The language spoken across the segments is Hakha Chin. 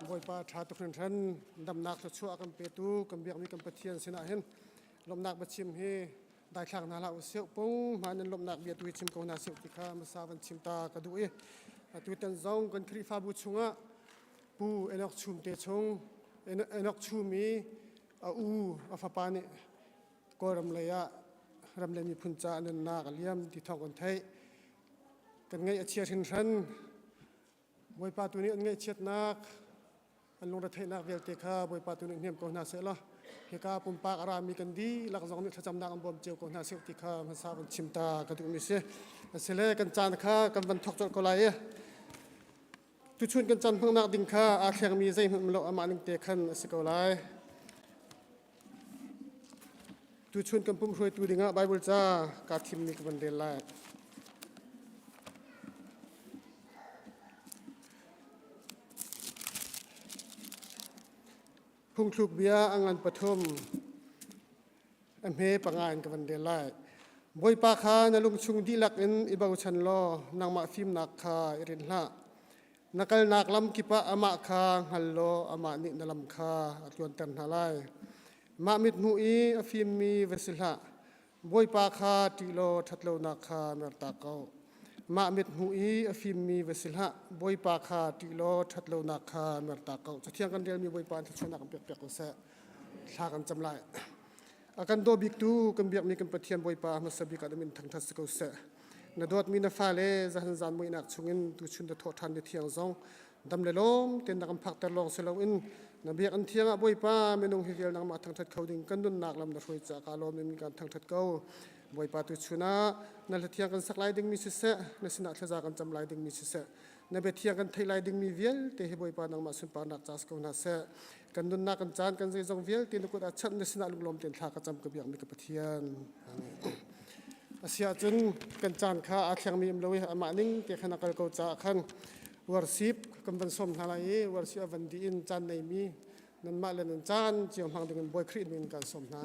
Bawipa ṭha tuk hringhran damnak thluachuah a kan petu kan biakmi kan Pathian sinah hin lawmhnak biachim hi daithlak hna hlah usih pung hma nan lawmhnak bia tu hi chim ko hna sih ti kha hmasa van chim ta ka duh i atutan zong kan Khrihfabu chungah Pu Enoch Chum te chung Enoch Chum i a u a fapa nih Kawlram lei ah ram le miphun ca nunnak a liam ti thawng kan theih. Kan ngaih a chia hringhran. Bawipa tu nih an ngaihchiatnak, an lungretheihnak vialte kha Bawipa tu nih hnem ko hna seh law hika pumpak a rami kan dihlak zong nih thlacamnak an bawm cio ko hna seh ti kha hmasa van chim ta ka duhmi si. Asile kan caan kha kan van thawk colh ko lai i tuchun kan caan hmangnak ding kha aa thlengmi zeihmanh um lo amah ning te khan a si ko lai. Tuchun kan pum hruaitu dingah Bible ca kaa thimmi ka van rel lai. Phungthluk bia a ngan pathum a hme panga in ka van rel lai. Bawipa kha na lungchung dihlak in i bochan law nangmah fimnak kha i rinh hlah. Na kalnak lam kip ah amah kha hngal law amah nih na lam kha a tluanter hna lai. Mah mithmuh i a fimmi va si hlah. Bawipa kha ṭih law ṭhatlonak kha mertak ko. Mah mithmuh i a fimmi va si hlah. Bawipa kha ṭih law ṭhatlonak kha mertak ko. Cathiang kan relmi Bawipa in thluachuahnak kan pekpiak ko seh. Thla kan cam lai. A kan daw biktu kan biakmi kan Pathian Bawipa hmasa bik ah na min thangṭhat si ko seh. Na dawtmi na fale zahan zan muihnak chungin tuchun na thawh ṭhan ni thiang zong dam le lawm tein na kan phakter lawng si loin na biakinn thiang ah Bawipa minung hi vial nangmah thangṭhat kho ding kan nunnak lam na hruai caah kaa lawm in kan thangṭhat ko. Bawipa tuchun ah na hla thiang kan sak lai dingmi siseh, na sinah thlaza kan cam lai dingmi siseh, na bia thiang kan theih lai dingmi vialte hi Bawipa nangmah sunparnak ca si ko hna seh. Kan nunnak kan caan kan zeizong vialte na kut ah chanh na sinah lunglawm tein thla ka cam ka biakmi ka Pathian. Amen. Asiahcun kan caan kha aa thlengmi um lo i amah ning te khan a kal ko caah khan worship kan van sawm hna lai i worship a van dih in caan neimi nanmah le nan caan cio hmang ding in Bawi Khrih min kan sawm hna.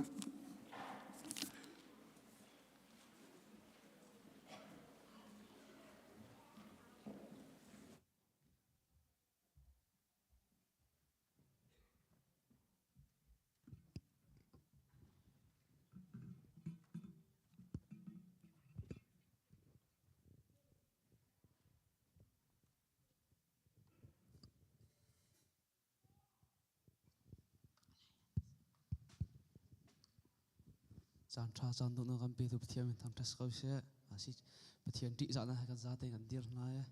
Caan ṭha caan dawh kan petu Pathian min thangṭhat si ko seh. Asi Pathian ṭihzahnak he kan zate kan dir hna e.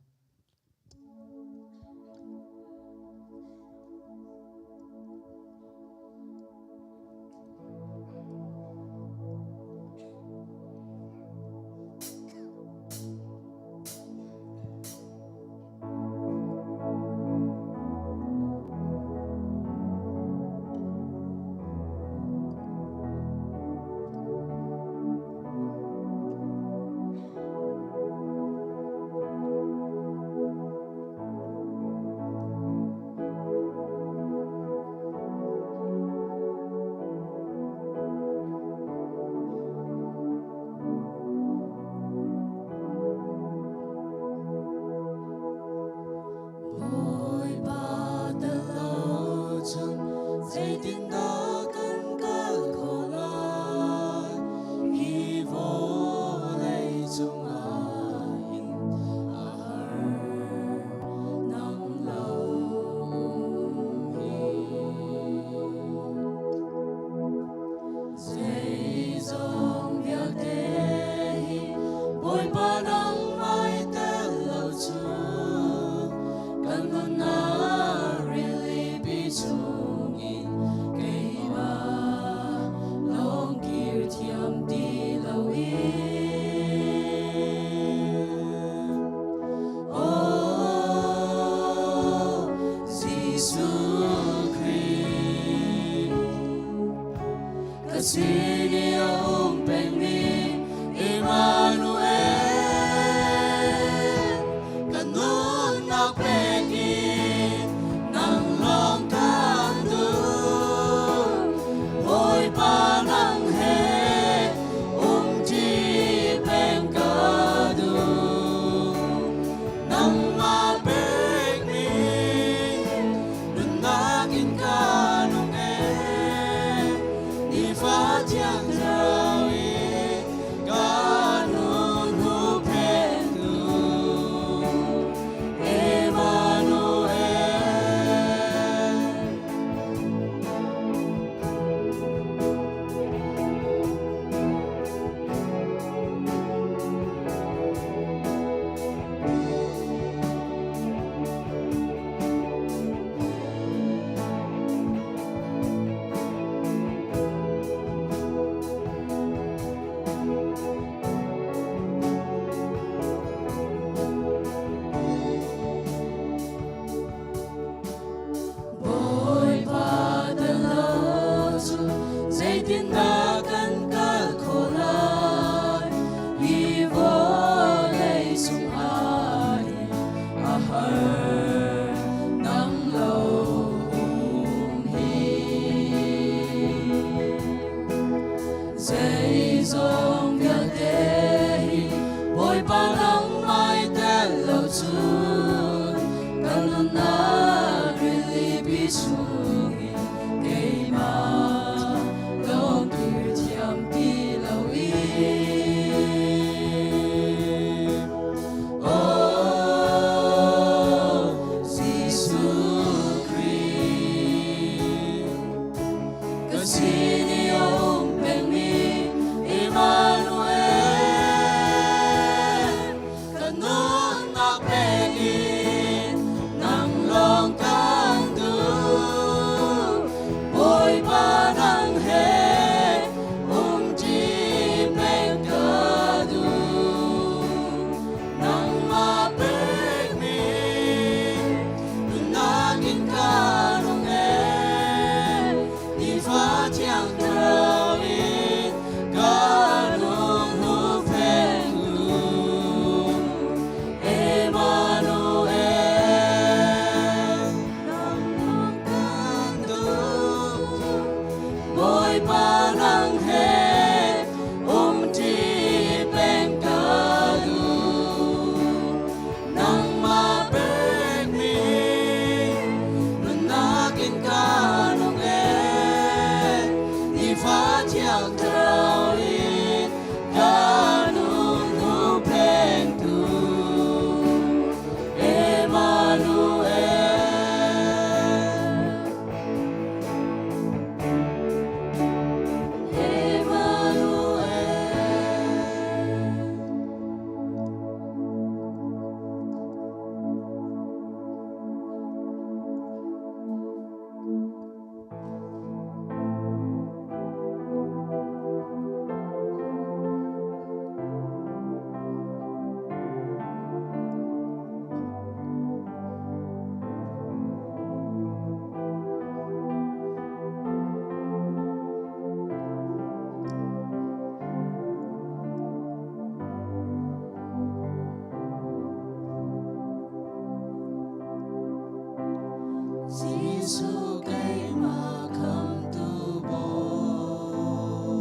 Jesuh keimah khamtu Bawi,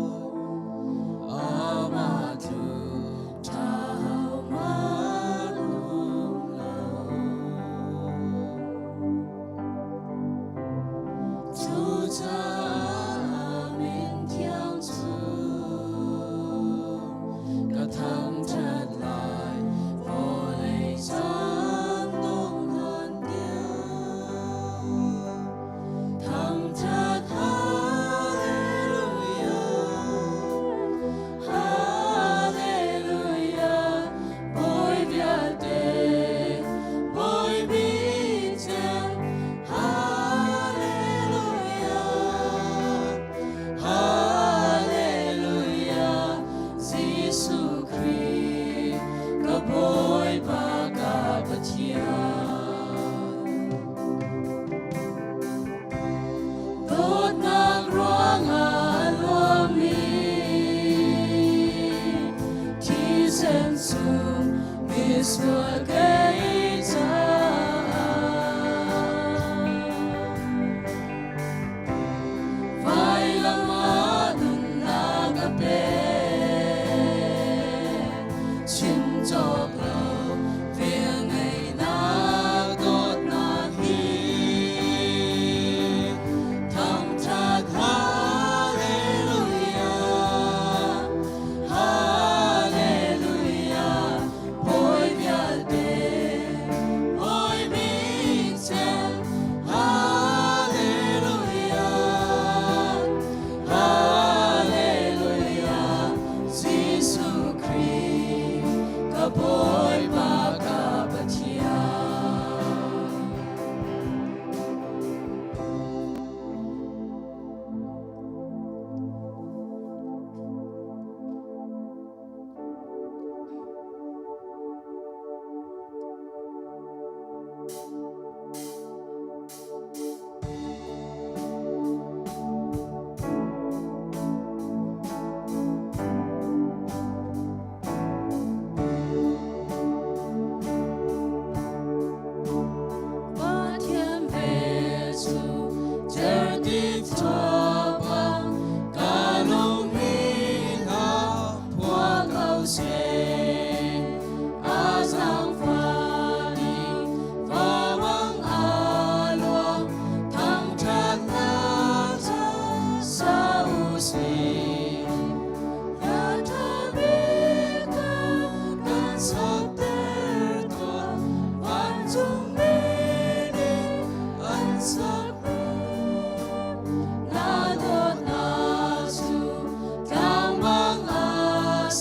amah tluk ṭha hohmanh um lo. Cucaah min thiang cu ka thangṭhat lai, vawlei caan dongh hlan tiang. Thangṭhat Hallelujah, Hallelujah, Bawi vialte, Bawi min thiang, Hallelujah, Hallelujah, Jesuh Khrih, ka Bawipa ka Pathian. Dawtnak ruangah luangmi thisen sung misual kei caah vailam ah nunnak a pek chim cawk lo velngeihnak dawtnak hi thangṭhat Hallelujah Hallelujah Bawi vialte Bawi min cel Hallelujah Hallelujah Jesuh Khrih ka Bawipa ka Pathian. Pathian ve cu certi thawpang ka lungmi hna phua ko seh. A zaangfah ning vawang a luang thangṭhatnak ca sa u sih. Kan sakter tuah vancungmi nih an sakmi na dawtnak cu tlang bang a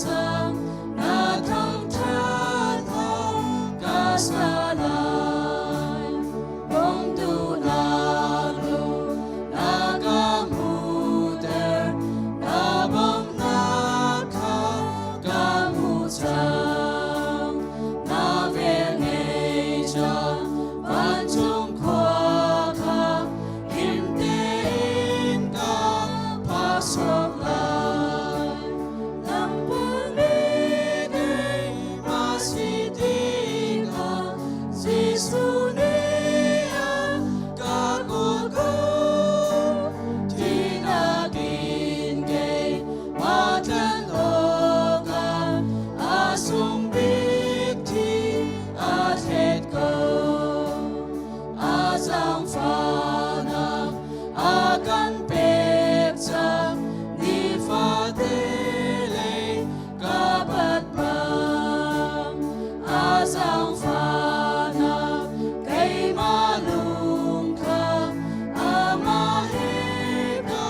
sang na thangṭhat ka sa lai Bawmtunak lung na ka hmuhter, na bawmhnak kha ka hmu cang. Na velngeih cang vancung khua kha him tein ka phak sawk lai. Lamkalmi keimah si tikah Jesuh nih a ka kawl ko. Thihnak in keimah tlanh awkah a sung bik thi a thlet ko. A zaangfahnak a kan pek cang nifate lei ka bat bang. A zaangfahnak keimah lung kha amah he ka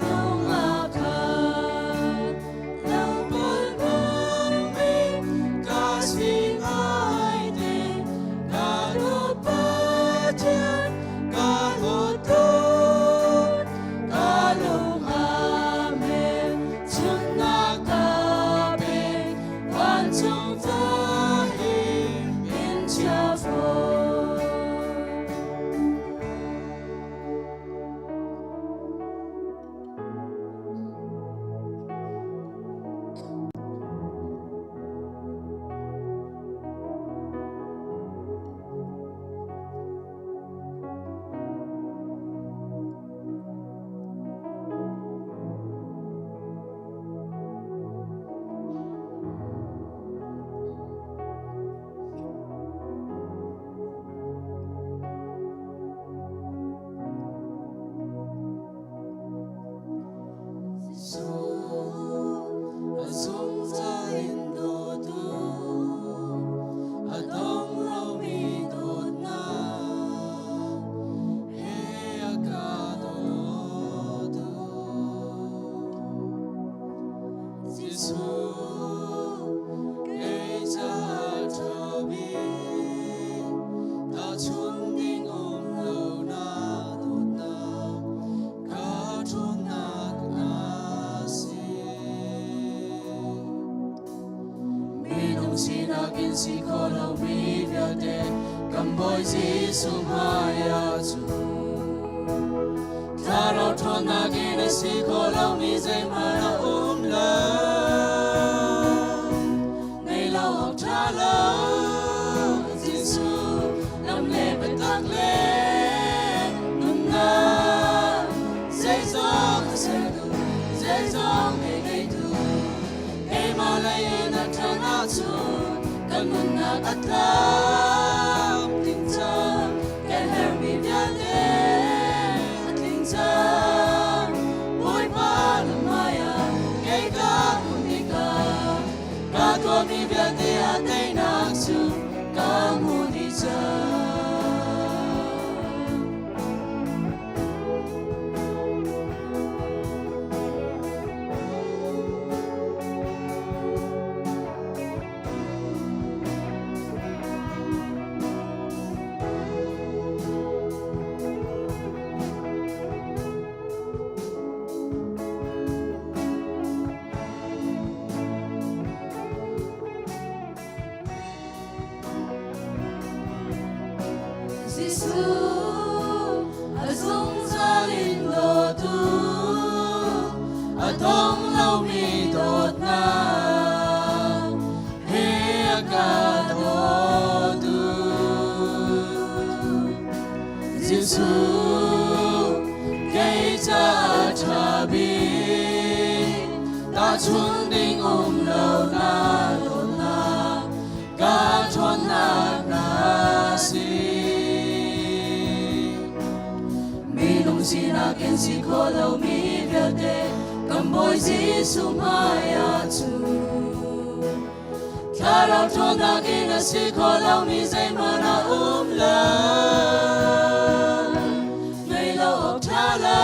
lung a khat. Lungpul bangmi ka si ngaite, ka dawt Pathian, ka dawt dawt, ka lung a mer, chunnak ka pek, vancung hi in chia fawn. Minung sinak in si kho lomi vialte kan Bawi Jesuh hmaiah cun Thlarau ṭhawnnak in a si kho lomi zeihmanh a um lo. Nei lo awk ṭha lo Jesuh lam le biatak le nunnak zeizong a sertu zeizong ngei ngeitu keimah lei in a ṭhan ahcun kan nunnak a tlam tling cang kan herhmi vialte a tling cang Bawipa na hmaiah kei ka kun tikah ka tuahmi vialte ah teinak cu ka hmu dih cang. Jesuh a zungzal in dawtu a dong lomi dawtnak he a ka dawtu. Jesuh kei ca ṭha bik tahchunh ding um lo na dawtnak ka ṭhawnnak na si. Minung sinak in si kho lomi vialte kan Bawi Jesuh hmaiah cun Thlarau ṭhawnnak in a si kho lomi zeihmanh a um lo. Ngei lo awk ṭha lo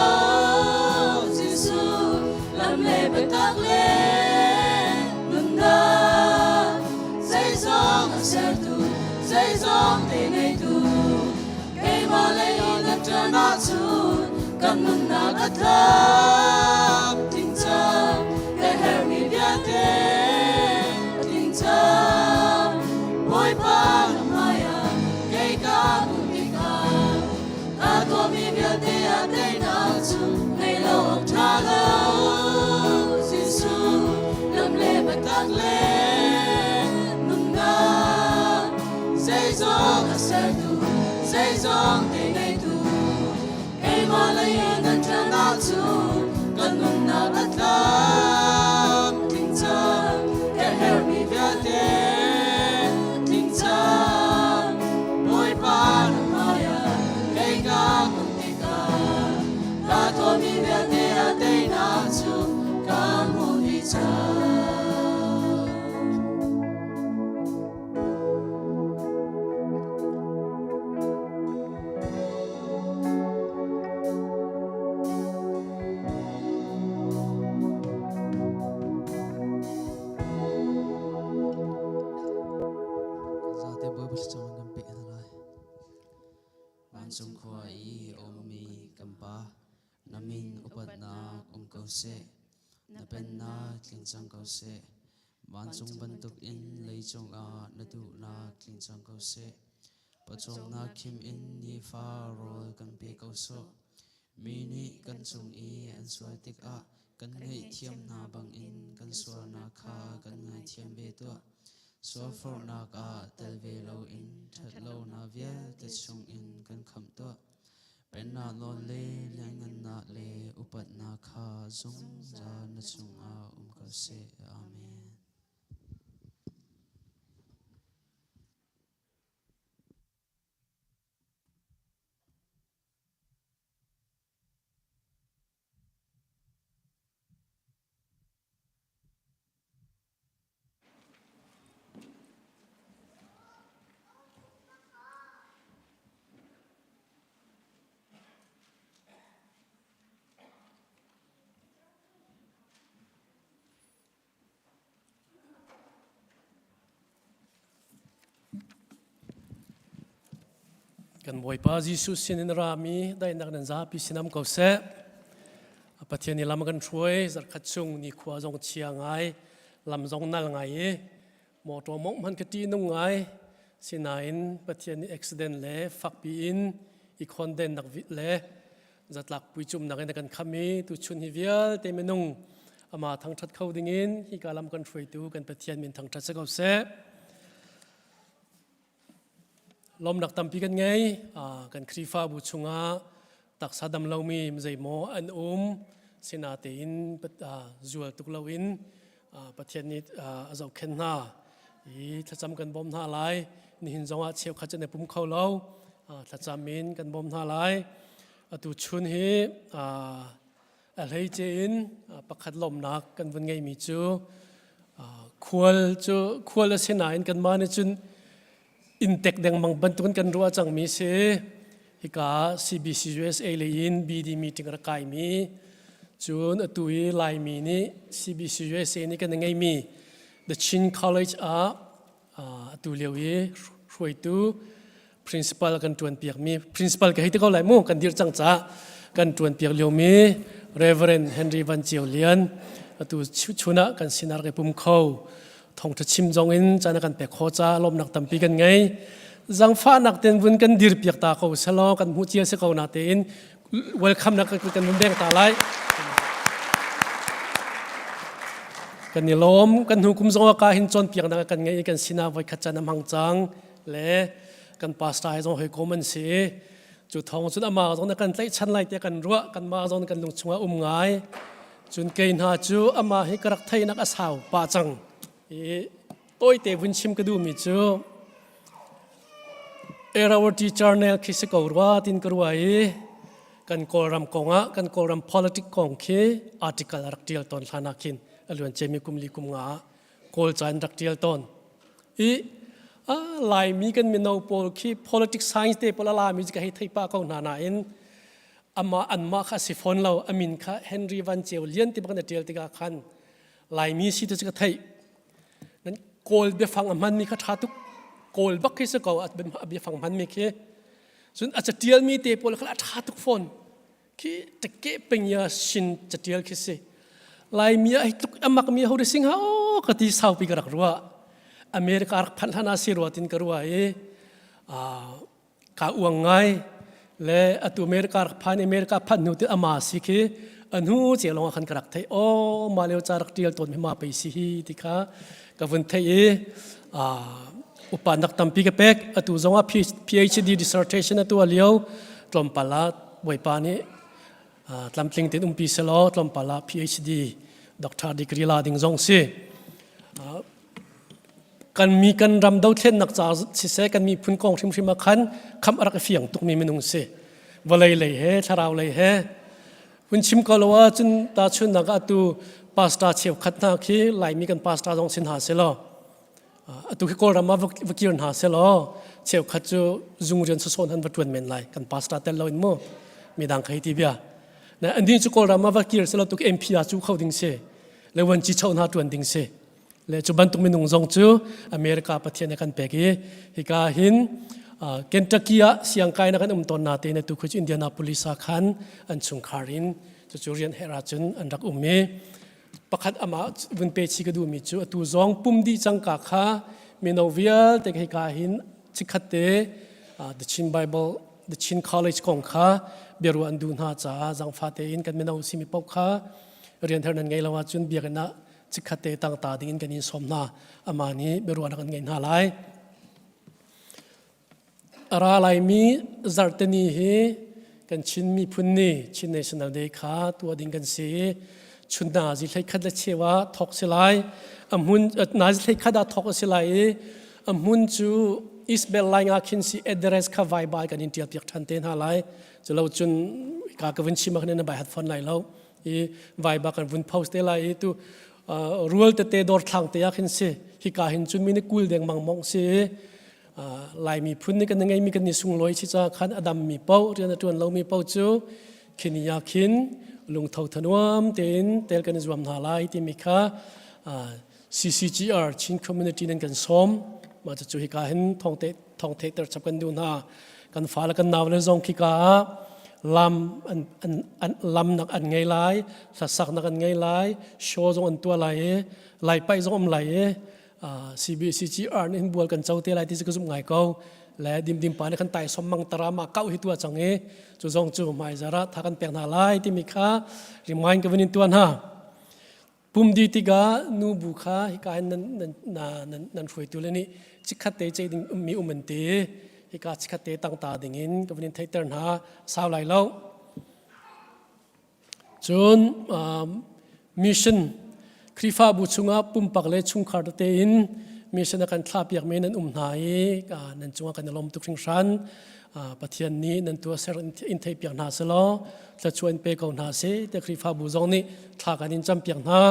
Jesuh lam le biatak le nunnak zeizong a sertu zeizong te ngeitu keimah lei in a ṭan ahcun kan nunnak a tlak tling cang ka herhmi vialte a tling cang Bawipa na hmaiah kei ka kun tikah ka tuahmi vialte ah teinak cu ngei lo awk ṭha lo Jesuh lam le biatak le nunnak zeizong a sertu zeizong te ngeitu keimah lei in an ṭan ahcun kan nunnak a tlam tling cang ka herhmi vialte tling cang Bawipa na hmaiah kei ka kun tikah ka tuahmi vialte a teinak cu ka hmuh dih cang. Zate Bawipa thlacam in kan peh hna lai. Vancung khua i a ummi kan Pa, na min upatnak um ko seh. Na pennak tling cang ko seh. Vancung bantukin leicung ah na duhnak tling cang ko seh. Pawcawmnak khim in nifa rawl kan pe ko sawh. Mi nih kan cung i an sual tikah kan ngaihthiam hna bangin kan sualnak kha kan ngaithiam ve tuah. Sualforhnak ah tel ve loin ṭhatlonak vialte chungin kan khamh tuah. Pennak nawl le lianngannak le upatnak kha zungzal na cungah um ko seh. Amen. Kan Bawipa Jesuh sin in rami daihnak nan zapi sinam ko seh. Pathian i lam kan hruai zarkhat chung ni khua zong chia ngai lam zong nal ngai i. Motor mongh hman ka ṭih nung ngai. Sinain Pathian nih accident le fakpi in i khondennak le zatlak puicumnak in a kan kham i tuchun hi vialte minung ama thangṭhat kho dingin hika lam kan hruaitu kan Pathian min thangṭhat si ko seh. Lawmnak tampi kan ngei. Kan Khrihfabu chungah taksa dam lomi zeimaw an um. Sinatein zual tuk loin Pathian nih a zohkhenh hna. I thlacam kan bawm hna lai. Nihin zongah cheukhat cu na pum kho lo. Thlacam in kan bawm hna lai. Atu chun hi a hleice in pakhat lawmhnak kan vun ngeimi cu khual cu khual a si nain kanmah nih cun inntek dengmang bantukin kan ruah cangmi si. Hika CBC USA lei in BD meeting rak kaimi cun atu i Laimi nih CBC USA nih kan ngeimi The Chin College ah atu lio i hruaitu principal kan ṭuan piakmi principal ka hei ti ko lai mu kan dir cang caah kan ṭuan piak liomi Reverend Henry Van Cio Lian atu chun ah kan sinar ke pum kho thongṭha chim zong in caan kan pek kho ca lawmnak tampi kan ngei zangfahnak ten vun kan dir piak ta ko selaw kan hmuh cia si ko na tein welcome nak kan vun beng ta lai kan i lawm kan hnu kum zong ka hin cawnpiaknak kan ngei kan sinah voi khat caan a hmang cang le kan pastor he zong hawikom an si cu thawng cun amah zong na kan tlaihchan lai tiah kan ruah kanmah zong kan lung chungah um ngai cun kei hna cu amah hi ka rak theihnak a sau pah cang i tawite vun chim ka duhmi cu Erawati Journal khi si ko rua tin ka rua i kan Kawlram kongah kan Kawlram politic kong khi article a rak tial tawn hlan ah khin a luan cemi kum li kum nga ah Kawl ca in rak tial tawn i Laimi kan mino pawl khi politics science te pawl a lami ka hei thei pah ko hna nain amah anmah kha si fawn lo amin kha Henry Van Ceu Lian ti bak na tial tikah khan Laimi si tu cu ka theih nan Kawl biafang a hmanmi kha ṭha tuk Kawl bak khi si ko a biafang hmanmi khi cun a catialmi te pawl kha a ṭha tuk fawn khi teke pengya shin catial khi si Laimi ah hi tluk amak mi ho sing ha o ka ti saupi ka rak ruah America rak phanh hlan ah si rua tin ka ruah i ka uang ngai le atu America rak phan America phan hnu ti ama si khi anu che long khan ka rak thei o ma leo cha rak tial ton mi ma pe si hi ti kha ka vun thei i upa nak tampi ka pek atu zongah PhD dissertation atu lio tlawmpal ah bawipa nih tlamtling ten umpi selaw tlawmpal ah PhD doctor degree la ding zong si kan mi kan ram dothlennak ca siseh kan miphun kong hrimhrim ah khan kham a rak i fiang tukmi minung si vawlei lei he thlarau lei he hun chim ko lo ah cun ta chunnak ah atu pastor cheukhat hna khi laimi kan pastor zong sin hna selaw atu khi kawlram ah va kir hna selaw cheukhat cu zung rian sasawn han va tuan men lai kan pastor tel lo in mu midang khai ti bia na ani cu kawlram ah va kir selaw tu MP ah cu kho ding si le wan chi chau hna tuan ding si le cu bantuk minung zong cu America Pathian a kan pek i hika hin Kentucky ah siangkai na kan um tawn na te na tu khu cu Indianapolis ah khan an chungkhar in cucu rian herh ahcun an rak um i pakhat amah vun pe chi ka duhmi cu atu zong pum dih cangka kha mino vialte hika hin chikkhat te The Chin Bible The Chin College kong kha biaruah an duh hna caah zangfa tein kan mino simi paoh kha rian thar nan ngei lo ahcun biakinn ah chikkhat te tang ta ding in kan in sawm hna amah nih biaruahnak an ngeih hna lai A ra laimi zarhteni hi kan Chin miphun ni Chin National Day kha tuah ding kan si i chun nazi hlei khat le cheu ah thawk si lai a hmun nazi hlei khat ah thawk a si lai i a hmun cu East Bell lai nga khin si address kha vai bai kan in tial piak than te hna lai culo cun ka ka vun chim ah khan na bai hat fon lai lo i vai ba kan vun post te lai i tu rual tete dor thlang te ah khin si hika hin cun mi ni kul deng mang mong si Laimi phun nih kan ngeimi kan ni sunglawi si ca khan a dammi paoh rian a ṭuan lomi paoh cu khini ah khin lungtho thanuam tein tel kan i zuam hna lai timi kha CCGR Chin Community nan kan sawm mah cucu hika hin thawng thawng theihter chap kan duh hna kan fale kan nau le zong khika ah lam an, an, an lamnak an ngei lai hlasaknak an ngei lai show zong an tuah lai i lai paih zong um lai i. CBCGR nih hin bual kan co te lai ti cu ka zumh ngai ko. Le dimdim pa nih khan tai som mang tara ma kau hi tua cang i cu zong cu hmai zara tha kan pek hna lai timi kha remind ka vun in tuan ha. Pumdi tikah nubu kha hika hin nan, nan, na, nan, nan hruaitu le nih chikkhat te ceih ding ummi um an ti. Hika chikkhat te tangta ding in ka vun in theihter hna sau lai lo. Cun mission Khrihfabu chungah pumpak le chungkhar tete in mission a kan thlahpiakmi nan um hna i nan cungah kan i lawm tuk hringhran. Pathian nih nan tuahser in theihpiak hna selaw thluachuah in pe ko hna seh tiah Khrihfabu zong nih thla kan in campiak hna.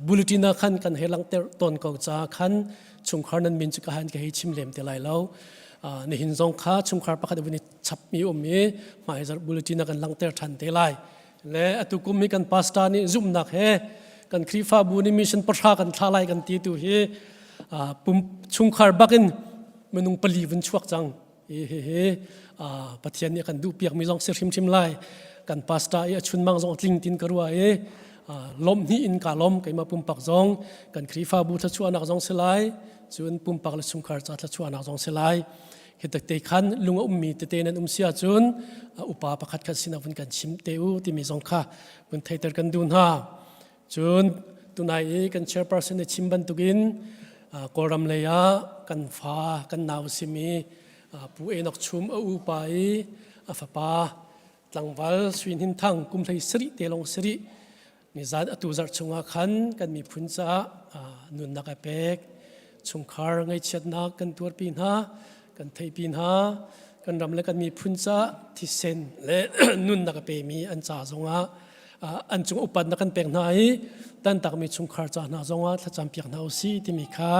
Bulletin ah khan kan hei langhter tawn ko caah khan chungkhar nan min cu ka han ka hei chim lem te lai lo. Nihin zong kha chungkhar pakhat vun i chapmi um i hmaizarh bulletin ah kan langhter ṭhan te lai. Le atu kum hi kan pastor nih zumhnak he kan Khrihfabu nih mission pahra kan thla lai kan ti tu hi pum chungkhar bakin minung pali vun chuak cang. Hi hi hi Pathian nih a kan duh piakmi zong si hrimhrim lai. Kan pastor i a chunmang zong tling tin ka ruah i lawmh hnih in ka lawm keimah pumpak zong kan Khrihfabu thluachuahnak zong si lai cun pumpak le chungkhar ca thluachuahnak zong si lai. Hi te khan lung a ummi tete nan um si ahcun upa pakhat khat sinah vun kan chim te u timi zong kha vun theiter kan duh hna. Cun tunai i kan chairperson nih chim bantukin Kawlram lei ah kan fa kan nau simi Pu Enoch Chum a upa i a fapa tlangval Sui Hnin Thang kum hlei sarih te lawng sarih nizan atu zarh chungah khan kan miphun caah nunnak a pek chungkhar ngaihchiatnak kan tuarpi hna kan theihpi hna kan ram le kan miphun caah thisen le nunnak a pemi an ca zongah an cung upatnak kan pek hna i tantakmi chungkhar ca hna zongah thlacam piak hna usih timi kha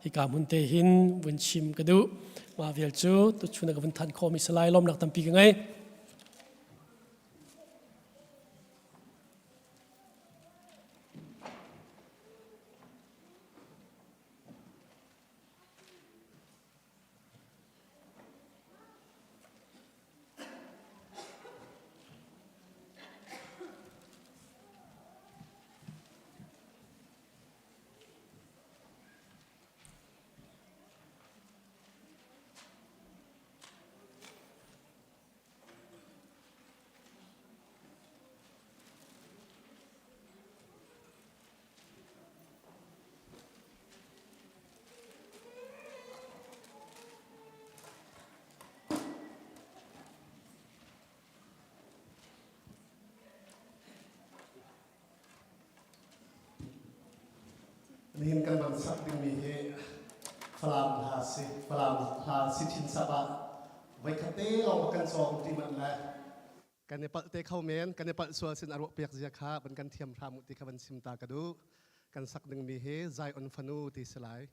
hika hmun te hin vun chim ka duh mah vial cu tuchun ka vun than khawhmi si lai lawmnak tampi ka ngei. Nihin kan van sak dingmi hi Falam hla si Falam hla si thin sap ah voikhat te lawng kan cawng ti manh le kan i palh te kho men kan i palh sual sin a ruah piak zia kha van kan thiam hram u ti kha van sim ta ka duh kan sak dingmi hi Zion fanu ti si lai.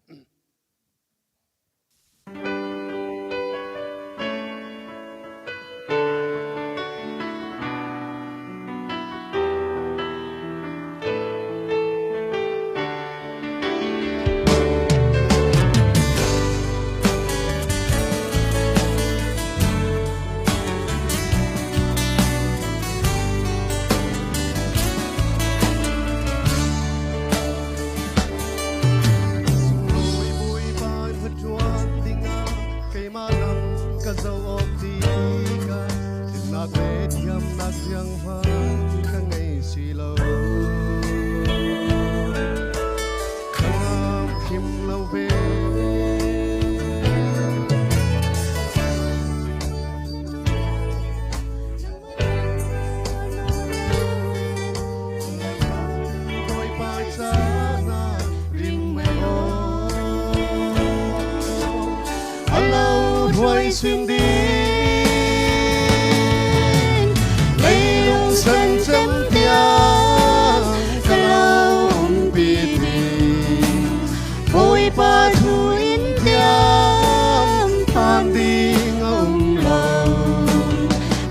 Keimah lam ka zoh awk tikah Tlinnak le thiamnak rianghman ka ngei si lo. Ka ngam hrim lo ve. Bawipa caah ring mei Alo hruai sin ding leilung san cem tiang ka lo umpi ding Bawipa thu in tiam phan ding a um lo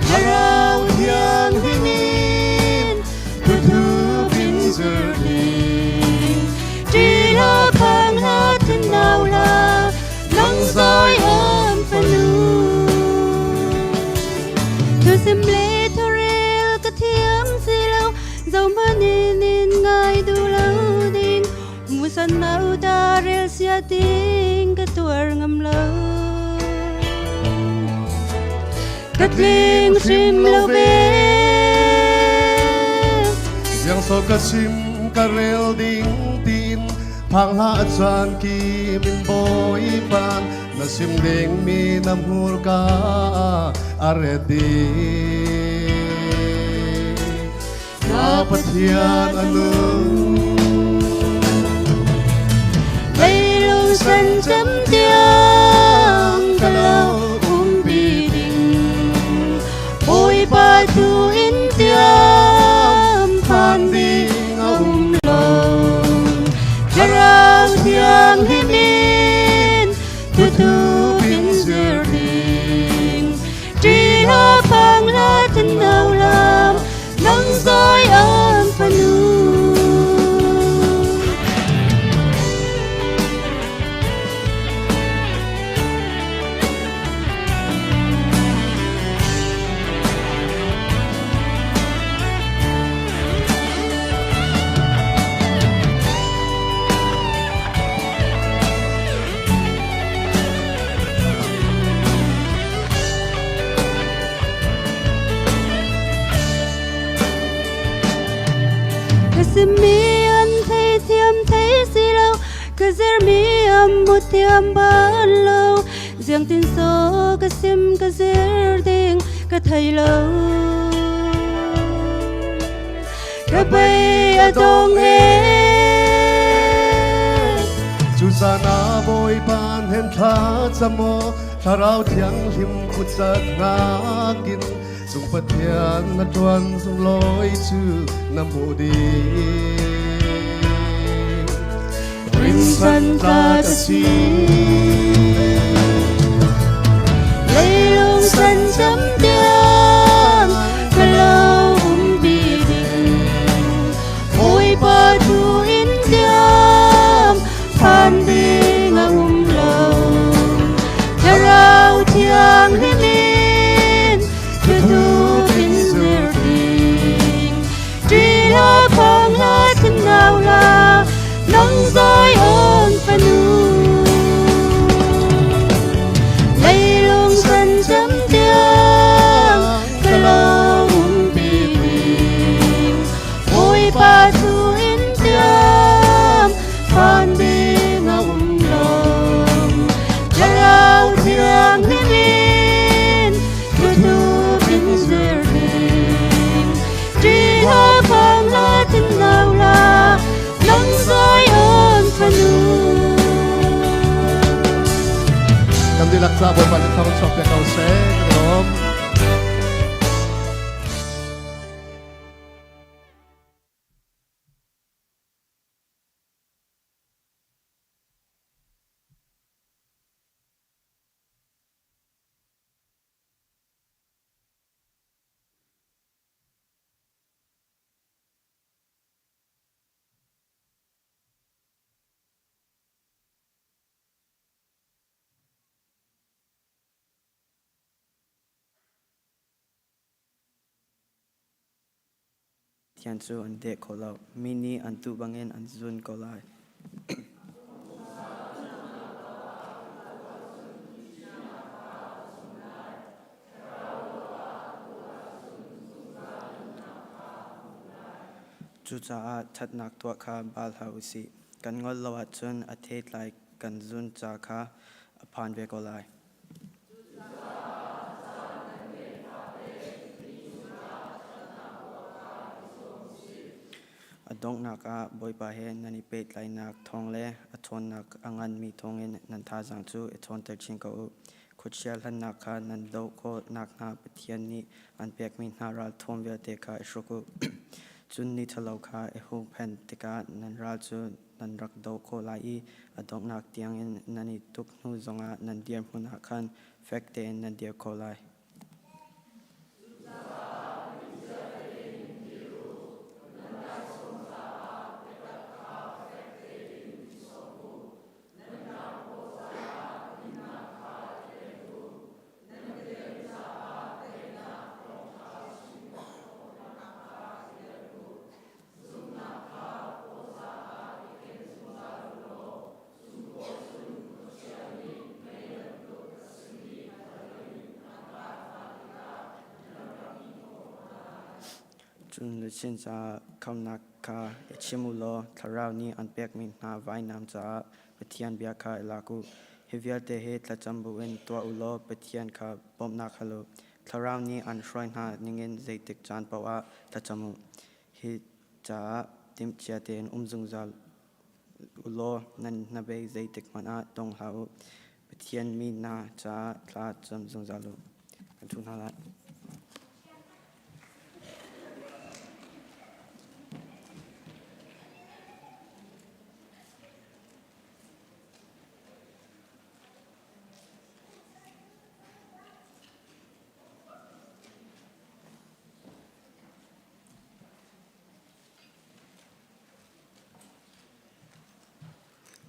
Thlarau Thianghlim in thuthuk in zir ding Ṭi la phang la thin nau la nang zai an fanu. chiat ding ka tuar ngam lo. Ka tling hrim lo ve. Ziang so ka sim ka rel ding tin phang hla chan ki min boi pan na sim ding mi na hmur ka are di na Pathian anu. Leilung san cam tiang ka lo umpi ding Bawipa tu in tiam phan ding a um lo. Thlarau Thianghlim in tutu pin zir ding Tri la phang la thân nau lam nang zoi am fanu. Ka simi an thei thiam thei si lo, ka zir mi am mu thiam ban lo, giang tin so ka sim ka zir ding ka thei lo. Ka bay a dong e. Cu caan ah Bawipa hen thla cam aw, Thlarau Thianghlim kutcat nakin cung Pathian na ṭuan sunglawi cu na hmuh ding. Rinsan tlak a si. Leilung san cam tiang ka lo umpi ding Bawipa tu in tiam phan ding a um lo. Thlarau Thianghlim in tutu in zir ding Tri la phang la thin nau la nang zoi on fanu. Leilung san cam tiang ka lo umpi ding Bawipa tu in tiam phan ding a um lo. Thlarau Thianghlim in tutu pin zir ding Tri la phang la thin nau la nang zoi on fanu. Kan dihlak ca Bawipa nih thawng chuak piak ko seh. Kan i lawm. Pathian cu an deh kho lo. Mi nih an tuh bangin an zun ko lai. Cucaah ṭhatnak tuah kha baal hlah u sih. Kan ngol lo ahcun a theitlai kan zun ca kha a phan ve ko lai. A donghnak ah Bawipa he nan i pehtlaihnak thawng le a ṭhawnnak a nganmi thawngin nan thazaang cu i ṭhawnter chin ko u. Khuachia hlannak kha nan doh khawh nakhnga Pathian nih an pekmi hna ralthuam vialte kha i hruk u. Cun ni ṭhalo kha i huhphenh tikah nan ral cu nan rak doh khawh lai i a donghnak tiangin nan i tuk hnu zongah nan dirhmun ah khan fek tein nan dir khawh lai. Cun luchin caah khamnak kha i chim u law Thlarau nih an pekmi hna vainam caah Pathian bia kha i lak u. Hi vialte hi thlacam buin tuah u law Pathian kha bawmhnak hal u. Thlarau nih an hruai hna ningin zeitik caan paoh ah thlacam u. Hi caah timhcia tein um zungzal u law nan hnabei zeitik hmanh ah dong hlah u. Pathian mi hna caah thla cam zungzal u. Kan ṭhu hna lai.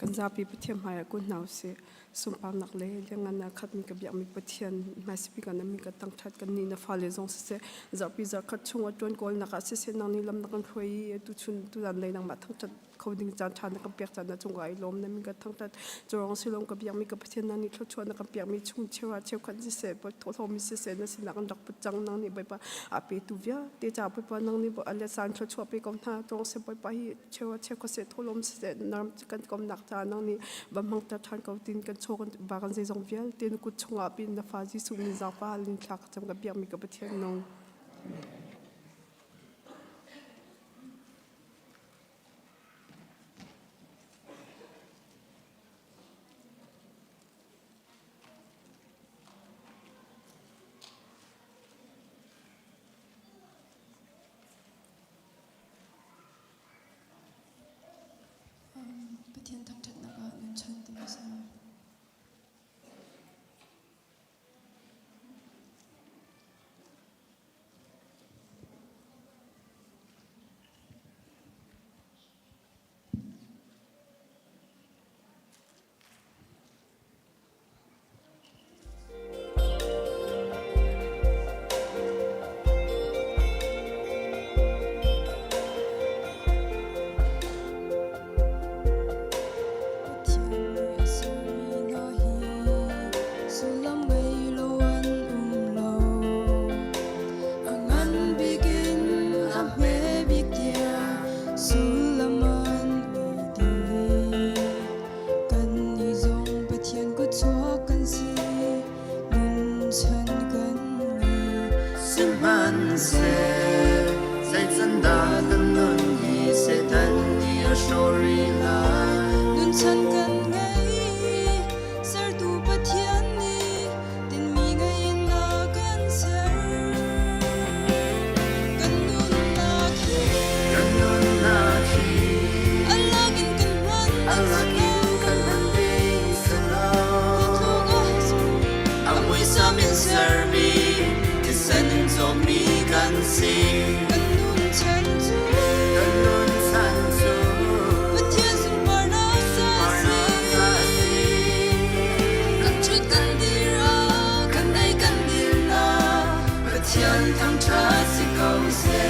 Kan zapi Pathian hmaiah kun hna usih. Sunparnak le lianngannak khatmi ka biakmi Pathian hmaisabik ah na min ka thangṭhat kan nih na fale zong siseh zarhpi zarhkhat chung a ṭuan kawlnak ah siseh nang nih lam na kan hruai i tuchun tuzan lei nangmah thangṭhat kho ding caan ṭha na kan pek caan na cungah i lawm na min ka thangṭhat curang silong ka biakmi ka Pathian nang nih thluachuah na kan pekmi chung cheuhra cheukhat siseh thawhlawm siseh na sinah kan rak put cang nang nih Bawipa a petu vialte ca Bawipa nang nih a let san thluachuah pe ko hna curang seh Bawipa hi cheukhat cheukhat seh thawhlawm siseh naram kan komnak ca nang nih va hmangter ṭhan ko tin kan chaw kan ba kan zeizong vialte na kut chungah pin na fa Jesuh min zaangfa lin thla ka cam ka biakmi ka Pathian nung. Pathian thangṭhatnak ah nun chan timi a si. Pathian nih a sermi hna hi sullam ngei lo an um lo. A ngan bik in a hme bik tiang sullam an ngei dih. Kannih zong Pathian kutchuak kan si, nun chan kan ngei. Sihmanhseh zeicandah kan nun hi Satan nih a hrawh rih lai. Nun chan kan ngei, sertu Pathian nih tinhmi ngei in a kan ser. Kan nunnak hi Kan nunnak hi a lakin kan hman a lakin kan hman ding si lo. A muisam in sermi thisen in cawmmi kan si. Kan nun chan cu Kan nun chan cu Pathian sunparnak sa si. Kan ṭhut kan dir ah, kan ei kan din ah, Pathian thangṭhat si ko seh.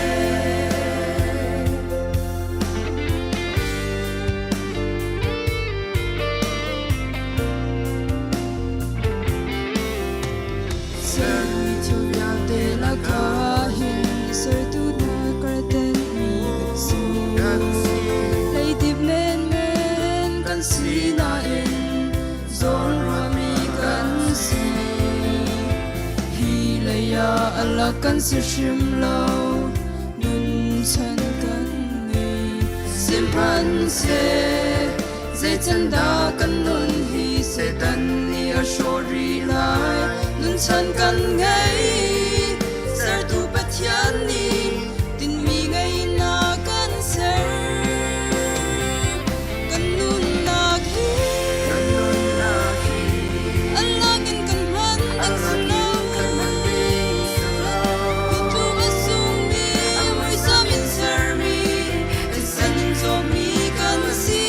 Sermi thil vialte lakah hin sertu na kartenmi kan si. Kan si. Leidip menmen kan si nain zawnruahmi kan si. Hi lei ah alak kan si hrim lo, nun chan kan ngei. Sihmanhseh zeicandah kan nun hi Satan nih a hrawh rih lai. Nun chan kan ngei, sertu Pathian nih tinhmi ngei in a kan ser. Kan nunnak hi Kan nunnak hi a lakin kan hman ding si lo. kan hman ding si lo. Hi tluk a sungmi muisam in sermi, thisen in cawmmi kan si.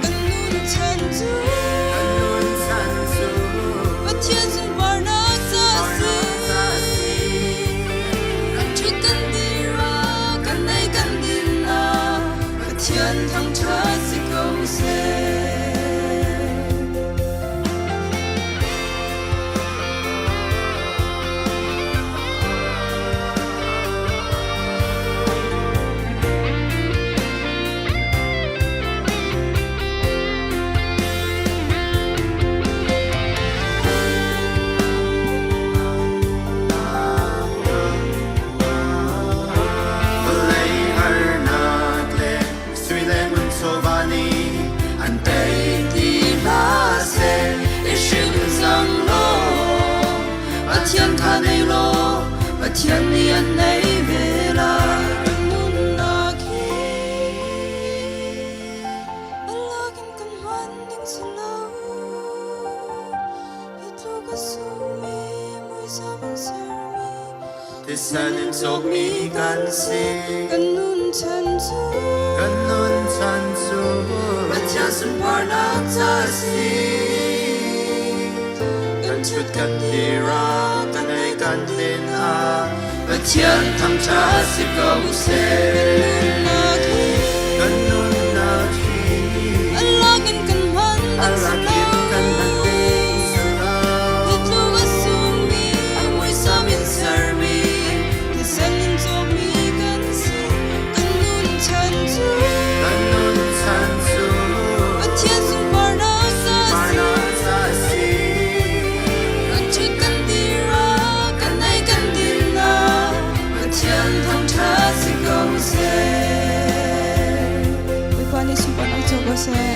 Kan nun chan cu Kan nun chan cu Pathian sunparnak ca a si. Pathian nih an nei ve lai. Kan nunnak hi a lakin kan hman ding si lo. Hi tluk a sungmi muisam in sermi Thisen in cawkmi kan si. Kan nun chan cu Kan nun chan cu Pathian sunparnak ca a si. Kan ṭhut kan dir ah, kan ei kan din ah, Pathian thangṭhat si ko seh. Kan nunnak hi Kan nunnak hi a lakin kan hman a ding si lakin lo. kan hman ding si lo. Hi tluk a sungmi muisam in sermi thisen in cawkmi kan si. Kan nun chan cu Kan nun chan cu Pathian sunparnak ca a si. Sunparnak ca a si. Kan ṭhut kan dir ah, kan ei kan din ah, Pathian thangṭhat si ko seh. Bawipa nih sunparnak co ko seh.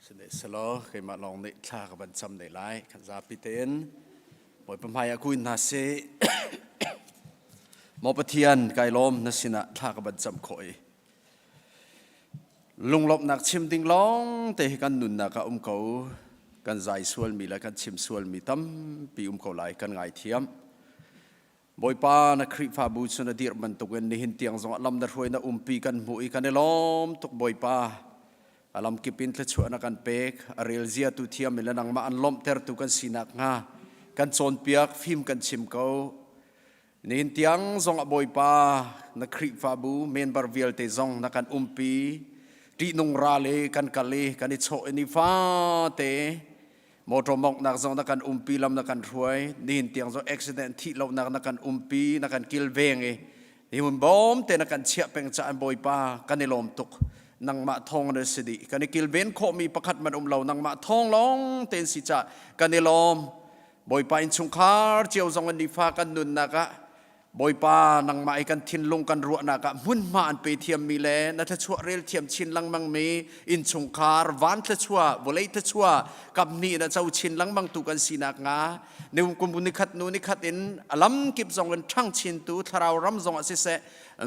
Sihmanhsehlaw keimah lawng nih thla ka van cam ne lai. Kan zapi tein Bawipa hmai ah kun hna sih. Maw Pathian, kai lawm na sinah thla ka van cam khawh i lunglawmhnak chim ding lawng te hi kan nunnak ah um ko. Kan zai sualmi le kan chim sualmi tampi um ko lai kan ngaithiam. Bawipa na Khrihfabu cu na dirh bantukin nihin tiang zongah lam na hruai na umpi kan hmuh i kan i lawm tuk Bawipa. A lamkip in thluachuah na kan pek, a rel zia tu thiam in le nangmah an lawmhtertu kan si nakhnga kan cawnpiak, fim kan chim ko. Nihin tiang zongah Bawipa na Khrihfabu member vialte zong na kan umpi, ṭihnung ral i kan kal i kan i chawh i nifate Motor monghnak zong na kan umpi lam na kan hruai nihin tiang zong accident thih lonak na kan umpi na kan kilveng i hi hun bawm te na kan chiah peng caah Bawipa kan i lawm tuk nangmah thawng na si dih kan i kilven khawhmi pakhat man um lo nangmah thawng lawng tein si cah kan i lawm Bawipa innchungkhar cio zong an nifa kan nunnak ah Bawipa nangmah i kan thinlung kan ruahnak ah hmunhma an pe thiammi le na thluachuah rel thiam chin lengmangmi innchungkhar van thluachuah vawlei thluachuah kamhnih na co chin lengmang tu kan sinak nga kum nikhat nu nikhat in a lamkip zong in ṭhang chintu thlarau ram zong ah siseh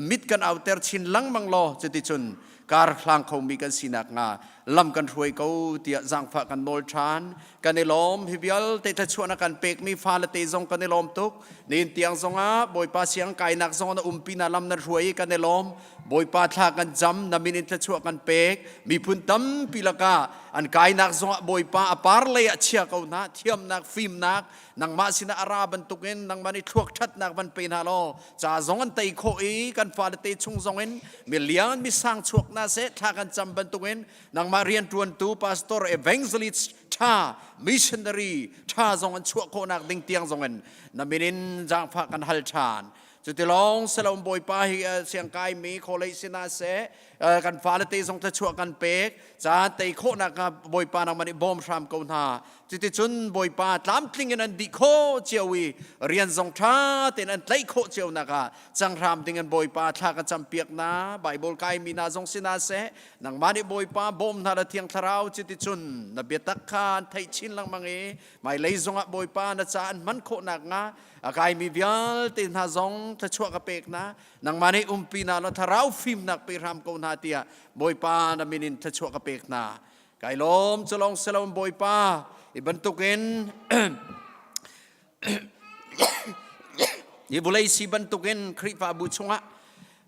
mit kan auter chin lengmang law cuticun kar hlang khomi kan sinak nga lam kan hruai ko tiah zaangfah kan nawl ṭhan Kan i lawm. Hi vialte thluachuah na kan pekmi fale te zong kan i lawm tuk. Nihin tiang zongah Bawipa siang kainak zong na umpi na lam na hruai i kan i lawm. Bawipa thla kan cam, na min in thluachuah kan pek. Miphun tampi lakah an kainak zongah Bawipa a par lei ah chia ko hna. Thiamnak, fimnak, nangmah sinah a ra bantukin nangmah nih thluak ṭhatnak van pe hna law ca zong an tei khawh i kan fale te chung zongin mi lian mi sang chuak hna seh thla kan cam bantukin nangmah rianṭuantu pastor evangelist ṭha missionary ṭha zong an chuah khawhnak ding tiang zong in na min in zaangfah kan hal ṭhan cutilawng selom bawipa hi siangkai mi kholei sina seh kan fale te zong thluachuah kan pek caan tei khawhnak bawipa nangmah nih bawm hram ko hna Cuticun Bawipa tlamtling in an dih khawh cio i rian zong ṭha tein an tlaih khawh cio nak ah canghram ding in Bawipa thla ka campiak na Bible kaimi hna zong si hna seh nangmah nih Bawipa bawm hna la Thiang Thlarau cuticun na biatak kha an theih chin lengmang i hmailei zongah Bawipa na ca an hman khawh nakhnga a kaimi vialte hna zong thluachuah ka pek hna nangmah nih umpi hna law thlarau fimnak pe hram ko hna tiah Bawipa na min in thluachuah ka pek hna Kai lawm cu lawng si lo Bawipa hi bantukin hi vawlei si bantukin Khrihfabu chungah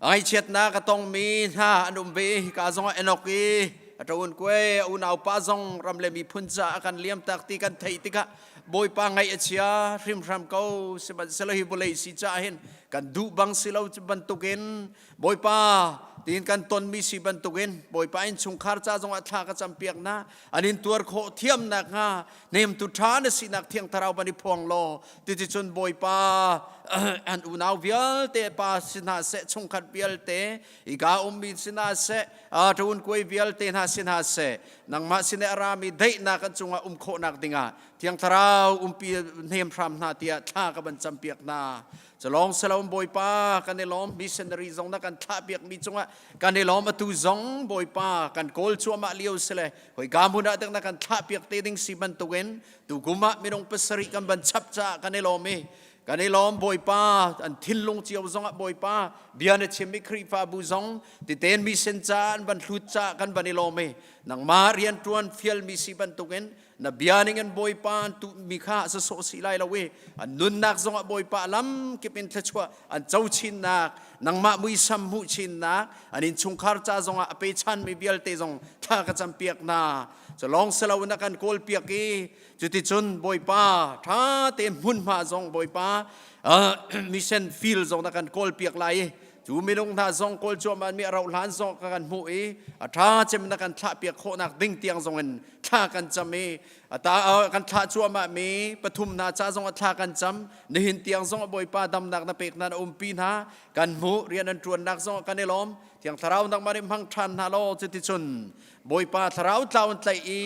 ngaihchiatnak a tongmi hna an um ve hika zongah Enoch i a ṭaun kuai a unaupa zong ram le miphun caah a kan liamtak ti kan theih tikah Bawipa ngaih a chia hrimhram ko sihmanhsehlaw hi vawlei si caah hin kan duh bang si lo bantukin Bawipa tiin kan tonmi si bantukin Bawipa innchungkhar ca zongah thla ka campiak hna an in tuar khawh thiamnak hnga nemtu ṭha na sinak thiang thlarau ban i phuang law cuticun Bawipa. An unau vialte pa si hna seh, chungkhat vialte, ika ummi si hna seh, ṭun kuai vialte hna si hna seh, nangmah sin i a rami daihnak an cungah um khawhnak dingah Thiang Thlarau umpi hnem hram hna tiah thla ka van campiak hna. Culawng silo Bawipa kan i lawm missionary zong na kan thlah piakmi cungah kan i lawm atu zong Bawipa kan kawl cuahmah lio sile hoi ka hmun ah dek na kan thlah piak te ding si bantukin tukum ah minung pasarih kan van chap caah kan i lawm i kan i lawm Bawipa an thinlung cio zongah Bawipa bia na chim i Khrihfabu zong titen mission ca an van hlut caah kan van i lawm i nangmah rianṭuan fialmi si bantukin na bia ning in Bawipa an tuhmi kha a sawh si lai lo i an nunnak zongah Bawipa lam kip in thluachuah an co chinnak nangmah muisam hmuh chinnak an innchungkhar ca zongah a pechanmi vialte zong thla ka campiak hna cu lawng si lo in a kan kawlpiak i cuticun Bawipa ṭha tein hmunhma zong Bawipa mission field zong na kan kawlpiak lai i cu minung hna zong kawl cuahmah mi a rauh hlan zong ka kan hmuh i a ṭha cem na kan thlahpiak khawhnak ding tiang zong in thla kan cam i ata kan thlah cuahmah mi pathum hna ca zong ah thla kan cam nihin tiang zong ah Bawipa damnak na pek hna na umpi hna kan hmuh rian an ṭuannak zong ah kan i lawm Thiang Thlarau nangmah nih hmang ṭhan hna law cuticun Bawipa Thlarau tlau an tlaih i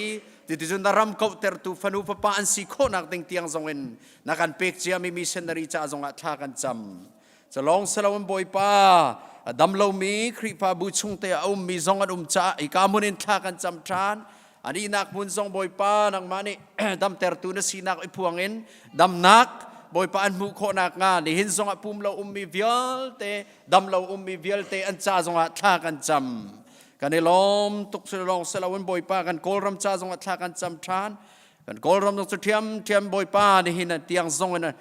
cuticun na ram kauhtertu fanu fapa an si khawhnak ding tiang zong in na kan pek ciami missionary ca zong ah thla kan cam Calawng siloin Bawipa a dam lomi Khrihfabu chungte a ummi zong an um caah hika hmun in thla kan cam ṭhan. An ihnak hmun zong Bawipa nangmah nih damtertu na sinak i phuang in damnak Bawipa an hmuh khawhnak hnga nihin zongah pum lo ummi vialte dam lo ummi vialte an ca zongah thla kan cam. Kan i lawm tuk lawng siloin Bawipa kan Kawlram ca zongah thla kan cam ṭhan. Kan Kawlram zong cu ṭhiamṭhiam Bawipa nihin tiang zong in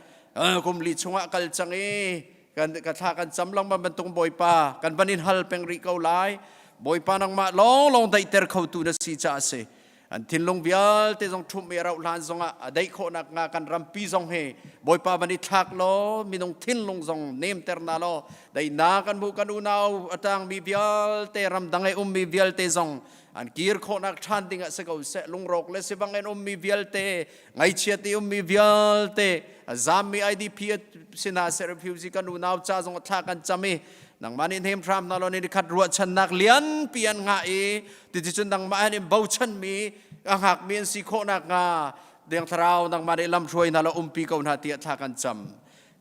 kum li chungah kal cang i kan ka thla kan cam lengmang bantuk Bawipa kan van in hal peng rih ko lai. Bawipa nangmah lawnglawng daihter khotu na si caah a si. An thinlung vialte zong ṭhumh i a rauh hlan zongah a daih khawhnak hnga kan rampi zong hi Bawipa van i thlak law minung thinlung zong nemter na law daihnak kan hmuh kan unau a tangmi vialte ramdang i ummi vialte zong an kir khawhnak ṭhan ding ah si ko seh lungrawk le sivang in ummi vialte ngaihchiat i ummi vialte a zammi IDP sinah seh refugee kan unau ca zong thla kan cam i nangmah nih hnem hram hna law ni khat ruahchannak lianpi an ngah i titicun nangmah an in bochanmi a hngakmi an si khawhnak hnga deng thlarau nangmah nih lamhruai hna law umpi ko hna tiah thla kan cam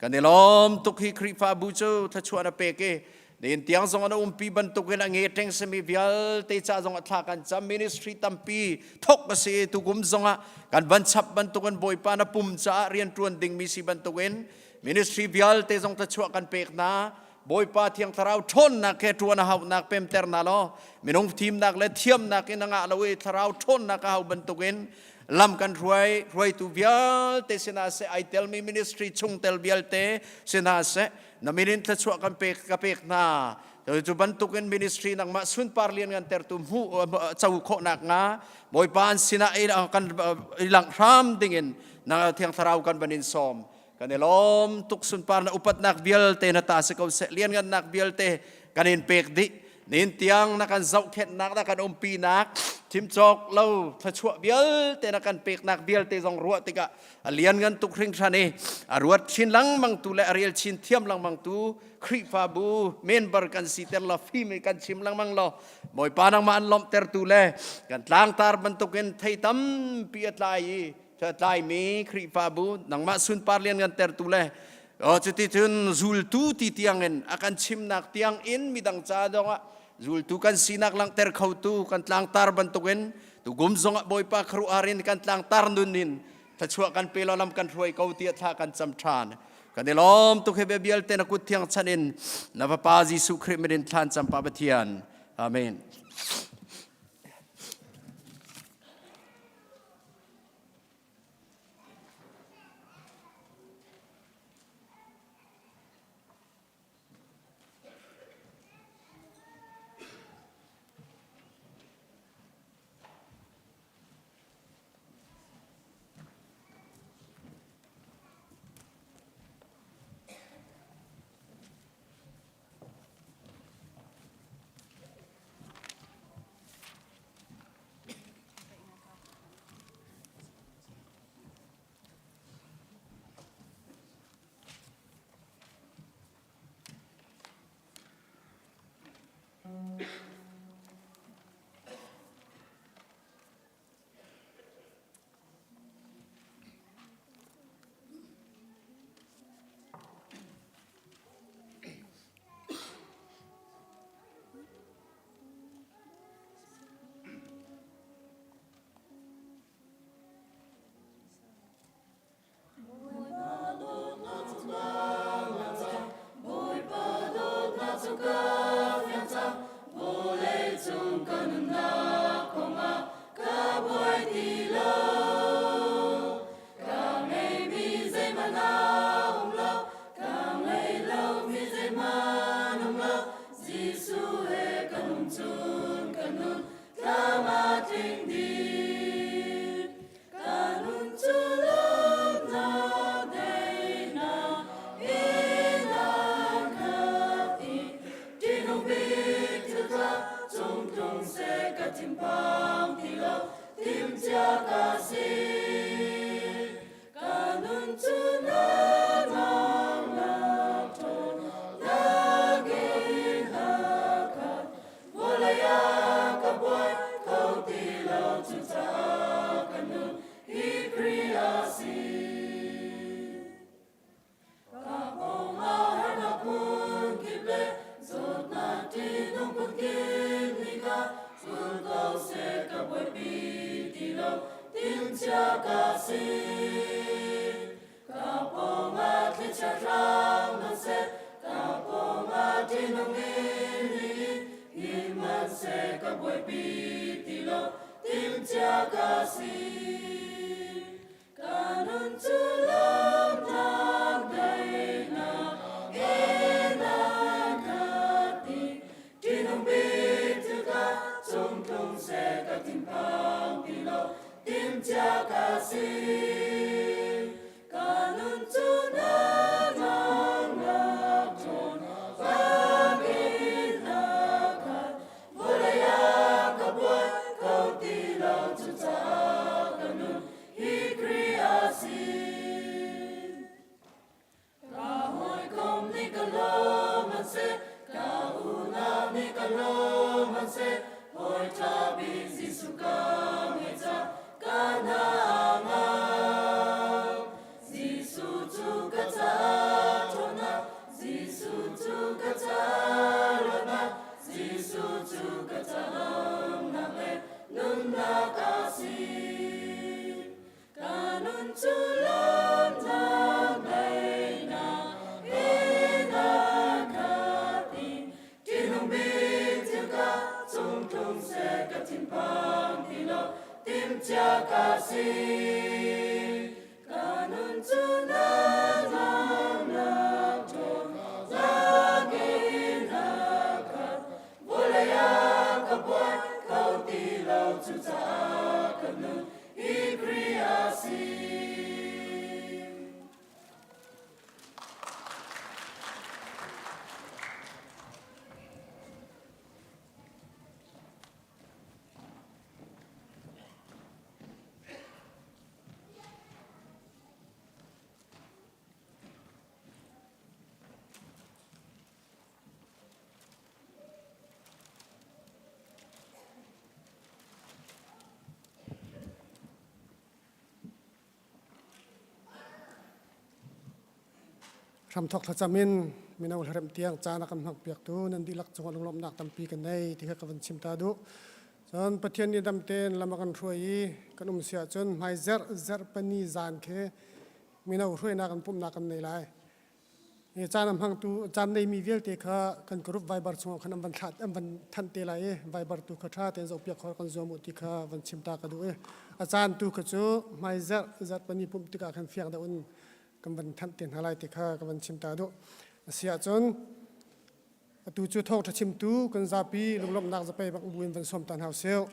Kan i lawm tuk hi Khrihfabu cu thluachuah na pek i nihin tiang zong an umpi bantukin a nge ṭeng simi vialte ca zong a thla kan cam ministry tampi thok a si tukum zongah kan van chap bantukin Bawipa na pum caah rian ṭuan dingmi si bantukin ministry vialte zong thluachuah kan pek hna Bawipa Thiang Thlarau ṭhawnnak he ṭuan a hauhnak pemter hna law minung thimnak le thiamnak in a ngah lo i Thlarau ṭhawnnak a hau bantukin lam kan hruai hruaitu vialte sinah seh ai telmi ministry chungtel vialte sinah seh na min in thluachuah kan pek ka pek hna cu bantukin ministry nangmah sunpar lian ngan tertu hmuh co khawhnak nga Bawipa an sinah kan i langh hram dingin na Thiang Thlarau kan van in sawm kan i lawm tuk sunpar na upatnak vialte na ta si ko seh lianngannak vialte kan in pek dih nin tiang na kan zohkhenhnak na kan umpinak thimcawk lo thluachuah vialte na kan peknak vialte zong ruah tikah a lianngan tuk hringhran i a ruat chin lengmang tu le a rel chin thiam lengmang tu Khrihfabu member kan si ter lo fim kan chim lengmang lo Bawipa nangmah an lawmhter tu le kan tlangtar bantukin thei tampi a tlai i tlaimi Khrihfabu nangmah sunpar lian ngan tertu le cuti cun zultu ti tiangin a kan chimnak tiang in midang ca zongah zultu kan sinak langhter khotu kan tlangtar bantukin tugum zongah Bawipa khuaruahhar in kan tlangtar nun in thluachuah kan pe law lam kan hruai ko tiah thla kan cam ṭhan kan i lawm tuk he bia vialte na kut thiang chan in na Fapa Jesuh Khrih min in thlan cam pa Pathian amen Zeihmanh um lo, Jesuh he kan um cun kan nun tlam a tling dih. Ka nun cu lawmhnak daihnak in a khat i ṭihnung bik thil kha cung tlung seh ka thinphang ti lo, timhcia ka si. Ka nun cu na dawtnak ṭhawnnak in a khat. Vawlei ah ka buai kho ti lo, cucaah ka nun hi Khrih a si. Ka pawng ah harnak phunkip le zawtnak ṭihnung phunkip nih ka zul ko seh, ka buaipi ti lo, timhcia ka si. Ka pawng ah thlichia hrang hmanhseh, ka pawng ah ṭihnung in lihnin hmanhseh, ka buaipi ti lo, timhcia ka si. Ka nun cu lawmhnak daihnak in a khat i ṭihnung bik thil kha cung tlung seh ka thinphang ti lo, timhcia ka si. Ka nun cu na dawtnak ṭhawnnak in a khat, vawlei ah ka buai kho ti lo, cucaah ka nun hi Khrih a si. Ka hawikom nih ka lawm an seh, ka unau nih ka lawm an seh, hawi ṭha bik Jesuh ka ngei ca ka hna a ngam. Jesuh cu ka caah ṭhawnnak, Jesuh cu ka caah luatnak, Jesuh cu ka caah lawmhnak le nunnak a si. Ka nun cu lawmhnak daihnak in a khat i ṭihnung bik thil ka cung tlung seh ka thinphang ti lo, timhcia ka si. Ka nun cu na dawtnak ṭhawnnak in a khat, vawlei ah ka buai kho ti lo, cucaah ka nun hi Khrih a si. Hramthok thlacam in mino hlaremh tiang caan a kan hmangpiaktu nan dihlak cungah lunglawmhnak tampi kan nei ti kha ka van chim ta duh. Cun Pathian nih dam tein lam a kan hruai i kan um si ahcun hmai zerh zerh pani zan khi mino hruainak an pumhnak kan nei lai. Hi caan a hmangtu caan neimi vialte kha kan group Viber chungah khan an van thlah an van thanh te lai i Viber tu kha ṭha tein zohpiak khawh kan zuam u ti kha van chim ta ka duh i a caan tu kha cu hmai zarh zarh pani pumh tikah khan fiang deuh in kan van thanh te hna lai ti kha ka van chim ta duh. A si ahcun atu cu thawngṭha chimtu kan zapi lunglawmhnak zapei bak bu in van sawm ta hna usih.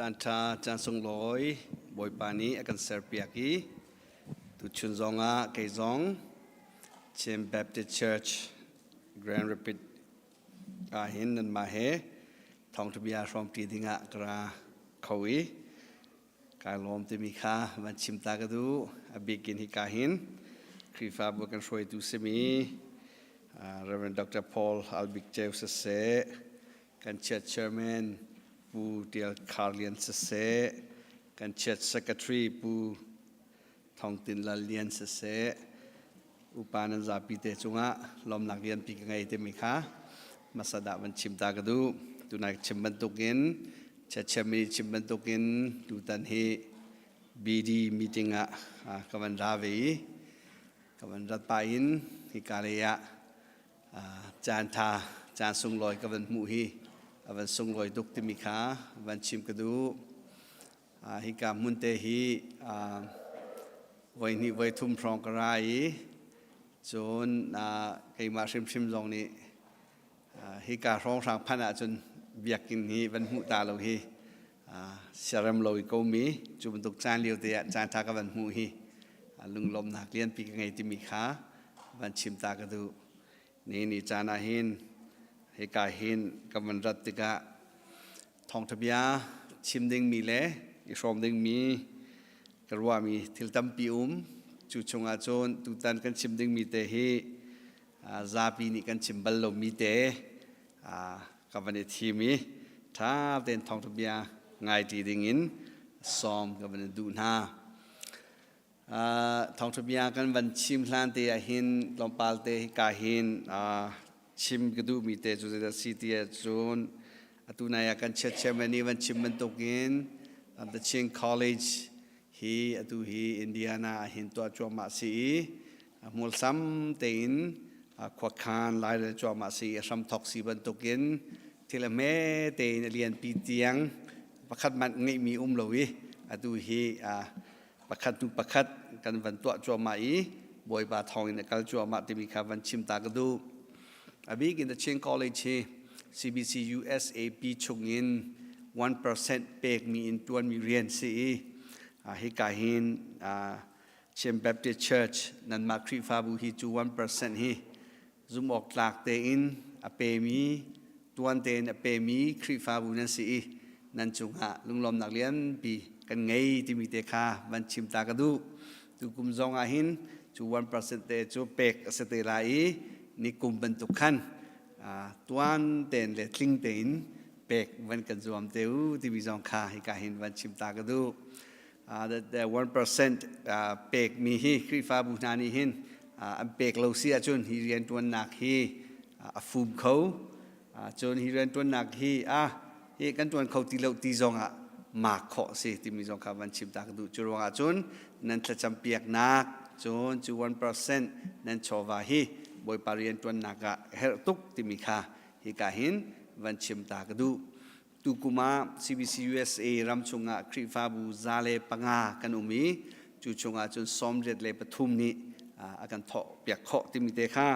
Caan ṭha, caan sunglawi Bawipa nih a kan serpiak i tuchun zongah kei zong Chin Baptist Church Grand Rapid ah hin nanmah he thawngṭha bia hrawmṭi dingah ka ra kho i kai lawm timi kha van chim ta ka duh. A bik in hika hin Khrihfabu kan hruaitu simi Reverend Dr. Paul Albik Ceu siseh, kan church chairman Pu Tial Khar Lian siseh, kan church secretary Pu Thong Tin Lal Lian siseh, upa nan zapi te cungah lawmnak lianpi ka ngei timi kha hmasa dah van chim ta ka duh. Tunai chim bantukin Chechemi chim bantukin tutan hi BD meeting ah ka van ra ve i ka van rat pah in hika lei ah caan tha caan sunglawi ka van hmuh hi a van sunglawi tuk timi kha van chim ka duh. Hika hmun te hi voi hnih voi thum hrawng ka ra i cun keimah hrimhrim zong nih hika hrawnghrang phanh ahcun biakinn hi van hmuh ta lo hi siarem lo i komi cu bantuk caan lio te ah caan ṭha ka van hmuh hi lunglawmhnak lianpi ka ngei timi kha van chim ta ka duh. Ni ni caan ah hin hika hin ka van rat tikah thawngṭha bia chim dingmi le i hrawm dingmi ka ruahmi thil tampi um. Cu chungah cun tutan kan chim dingmi te hi zapi nih kan chim bal lomi te ka van i thim i ṭha tein thawngṭha bia ngai ṭi dingin sawm ka van i duh hna. Thawngṭha bia kan van chim hlan te ah hin tlawmpal te hika hin chim ka duhmi te cu zeidah si ti ahcun atu nai ah kan chiat chairman nih van chim bantukin The Chin College hi atu hi Indiana ah hin tuah cuahmah si i hmulsam tein khuakhan lairel cuahmah si i hramthok si bantukin thil a hme tein a lianpi tiang pakhat hmanh ngeihmi um lo i atu hi pakhat hnu pakhat kan van tuah cuahmah i Bawipa thawng in a kal cuahmah timi kha van chim ta ka duh. A bik in the Chin College hi CBC USAP chungin 1% pekmi in tuanmi rian si i hika hin Chin Baptist Church nanmah Khrihfabu hi cu 1% hi zumhawktlak tein a pemi tuan tein a pemi Khrihfabu nan si i nan cungah lunglawmnak lianpi kan ngei timi te kha van chim ta ka duh. Tukum zong ah hin cu 1% te cu pek a si te lai i nikum bantuk khan tuan tein le tling tein pek van kan zuam te u timi zong kha hika hin van chim ta ka duh. The 1% pekmi hi Khrihfabu hna nih hin an pek lo si ahcun hi rianṭuannak hi a fum kho. Cun hi rianṭuannak hi a hi kan ṭuan kho ti lo ti zongah maak khawh a si timi zong kha van chim ta ka duh. Cu ruangah cun nan thlacam piaknak cun cu 1% nan chawva hi Bawipa rianṭuannak ah herh tuk timi kha hika hin van chim ta ka duh. Tukum ah CBC USA ram chungah Khrihfabu 105 kan um i cu chungah cun 83 nih a kan thawh piak khawh timi te kha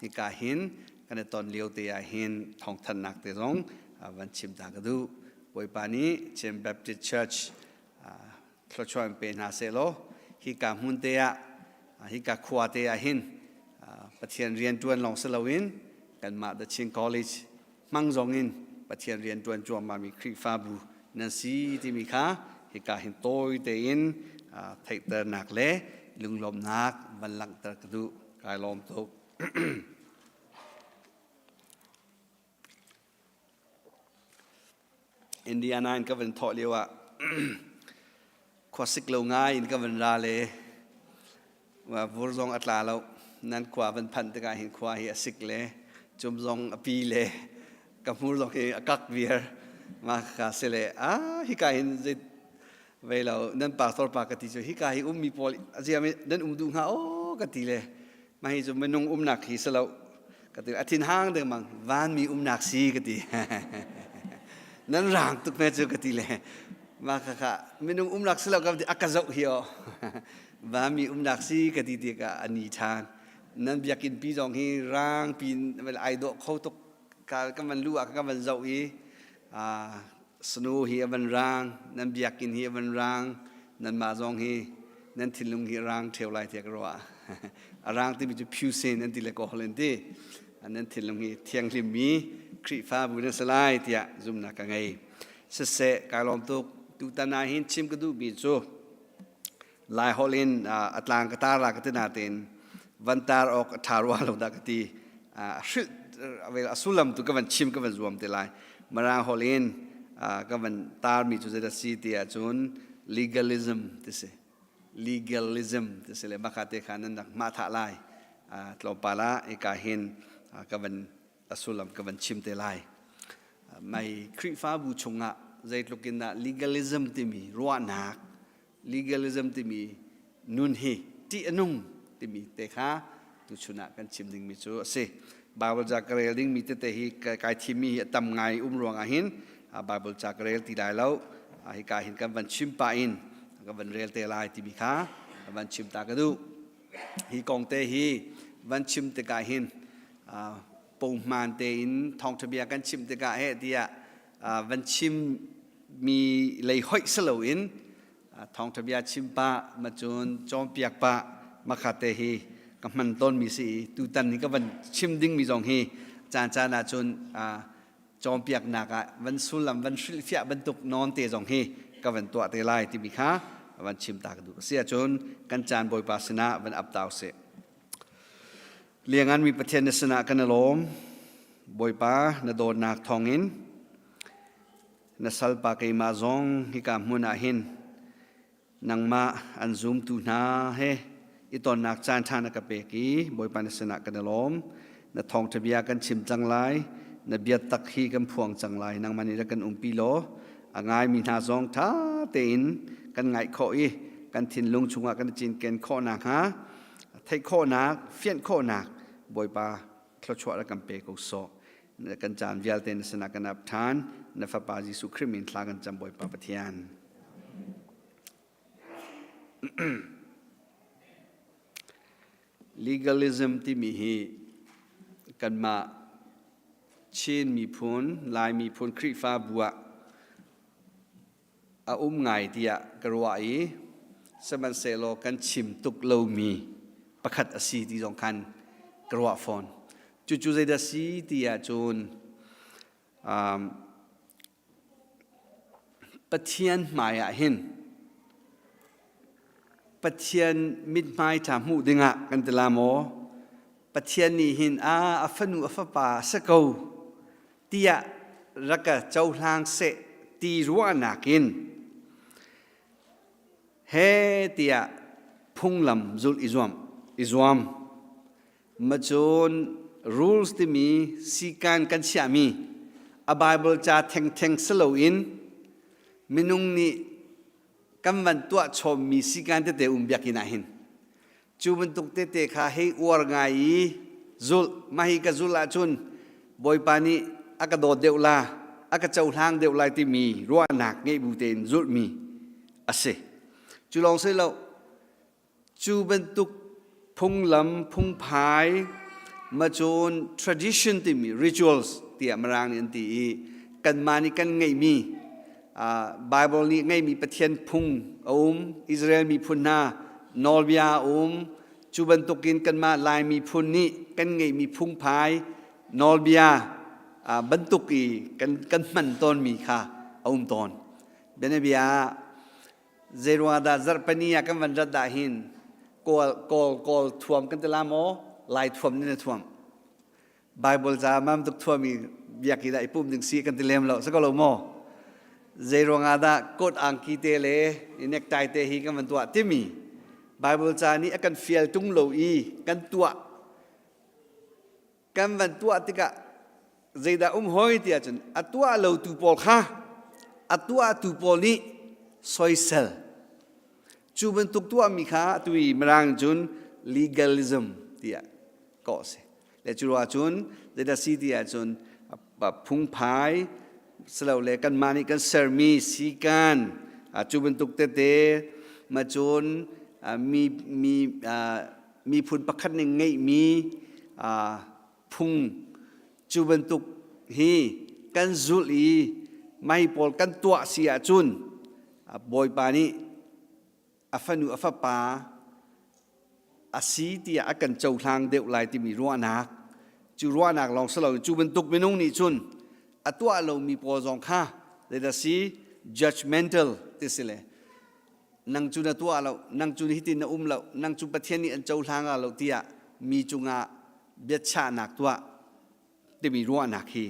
hika hin kan i ton lio te ah hin thawngthanhnak te zong van chim ta ka duh. Bawipa nih Chin Baptist Church thluachuah in pe hna sehlaw hika hmun te ah hika khua te ah hin Pathian rian ṭuan lawng si loin kanmah The Chin College hmang zong in Pathian rian ṭuan cuahmahmi Khrihfabu nan si timi kha hika hin tawi tein theihternak le lunglawmhnak van langhter ka duh. Kai lawm tuk. Indiana in ka van thawh lio ah khuasik lo ngai in ka van ra le vur zong a tla lo nan khua van phanh tikah hin khua hi a sik le cum zong a pi le ka hmur zong hi a kak viar ma ka si le a hika hin zei vei lo nan pastor pa ka ti cu hika hi ummi pawl a ziam nan um duh hnga o ka ti le mah hi cu minung umnak hi si lo ka ti a thinhang dengmang vanmi umnak si ka ti nan rang tuk me cu ka ti le mah kha kha minung umnak si lo ka ti a ka zoh hi o vanmi umnak si ka ti tikah a ni ṭhan nan biakinn pi zong hi rang pin ai dawh kho tuk ka ka van lu ah ka van zoh i snow hi a van rang nan biakinn hi a van rang nanmah zong hi nan thinlung hi rang ṭheo lai tiah ka ruah a rang timi cu phusen an ti le kawl an ti nan thinlung hi thianghlimmi Khrihfabu nan si lai tiah zumhnak ka ngei siseh kai lawm tuk tutan ah hin chim ka duhmi cu Lai holh in a tlang ka tar la ka ti natein van tar awk a ṭha rua lo dah ka ti hrilh a sullam tu ka van chim ka van zuam te lai Mirang holh in ka van tarmi cu zeidah si ti ahcun legalism ti si legalism ti si le maka te kha nan rak mah thah lai tlawmpal ah ika hin ka van a sullam ka van chim te lai. Mai Khrihfabu chungah zeitluk in dah legalism timi ruahnak, legalism timi nun hi ṭih a nung timi te kha tuchun ah kan chim dingmi cu a si. Bible ca ka rel dingmi tete hi kai thimmi hi a tam ngai um ruangah hin Bible ca ka rel ti lai lo. Hika hin kan van chim pah in kan van rel te lai timi kha van chim ta ka duh. Hi kong te hi van chim tikah hin pohman tein thawngṭha bia kan chim tikah he tiah van chim mi lei hoih si loin thawngṭha bia chim pah macun cawnpiak pah makha te hi ka hman tawnmi si i tutan ni ka van chim dingmi zong hi caan caan ahcun cawnpiaknak ah van sullam van hrilhfiah bantuk nawn te zong hi ka van tuah te lai timi kha van chim ta ka duh. A si ahcun kan caan Bawipa sinah van ap ta usih. Liangan mi Pathian na sinah kan i lawm. Bawipa na dawtnak thawngin na salpa keimah zong hika hmun ah hin nangmah an zumtu hna he i tonnak caan ṭha na ka pek i Bawipa na sinah kan i lawm. Na thawngṭha bia kan chim cang lai. Na biatak hi kan phuang cang lai. Nangmah nih rak kan umpi law a ngaimi hna zong ṭha tein kan ngaih khawh i kan thinlung chungah kan i cinken khawh nakhnga theih khawhnak, fianh khawhnak Bawipa thluachuah rak kan pe ko sawh. Kan caan vialte na sinah kan ap ṭhan. Na Fapa Jesuh Khrih min thla kan cam Bawipa Pathian. Legalism timi hi kanmah Chin miphun, Lai miphun Khrihfabu ah a um ngai tiah ka ruah i sihmanhsehlaw kan chim tuk lomi pakhat a si ti zong khan ka ruah fawn. Cucu zeidah si ti ahcun um, Pathian hmai ah hin Pathian mithmai ṭha hmuh dingah kan ti la maw? Pathian nih hin a a fanu a fapa a si ko tiah rak ka cohlang seh ti ruahnak in he tiah phunglam zulh i zuam i zuam macun rules timi sikan kan chiahmi a Bible ca thengtheng si loin minung nih kan van tuah chawmmi sikan tete um biakinn ah hin Cu bantuk tete kha hei uar ngai i zulh, mah hi ka zulh ahcun Bawipa nih a ka dawt deuh la, a ka cohlang deuh lai timi ruahnak ngeih bu tein zulhmi a si. Cu lawng si lo, cu bantuk phunglam, phungphai, macun tradition timi rituals tiah Mirang nih an ti i kanmah nih kan ngeihmi Bible nih ngeihmi Pathian phung a um, Israel miphun hna nawlbia a um. Cu bantukin kanmah Lai miphun nih kan ngeihmi phungphai nawlbia bantuk i kan, kan hman tawnmi kha a um tawn. Bianabia ah zeiruang dah zarhpini ah kan van rat dah hin kawl, kawl, kawl thuam kan ti la maw? Lai thuam nih na thuam. Bible ca mam tuk thuami biakinn ah i pum ding si kan ti lem lo si ko lo maw zei ruangah dah coat angki te le necktie te hi kan van tuah timi Bible ca nih a kan fial tung lo i kan tuah kan van tuah tikah zeidah um hoi ti ahcun a tuah lo tu pawl kha a tuah tu pawl nih soisel cu bantuk tuahmi kha atu i mirang cun legalism tiah kawh a si Le cu ruah cun zeidah si ti ahcun phungphai silole kanmah nih kan sermi sikan cu bantuk tete ma cun mi mi miphun pakhat nih ngeihmi phung cu bantuk hi kan zulh i mei pawl kan tuah si ahcun Bawipa nih a fanu a fapa a si tiah a kan cohlang deuh lai timi ruahnak cu ruahnak lawng si loin cu bantuk minung nih cun a tuah lomi pawl zong kha zeidah si judgmental ti si le nang cu na tuah lo nang cu hitin na um lo nang cu Pathian nih an cohlang lo tiah mi cungah biachahnak tuah timi ruahnak hi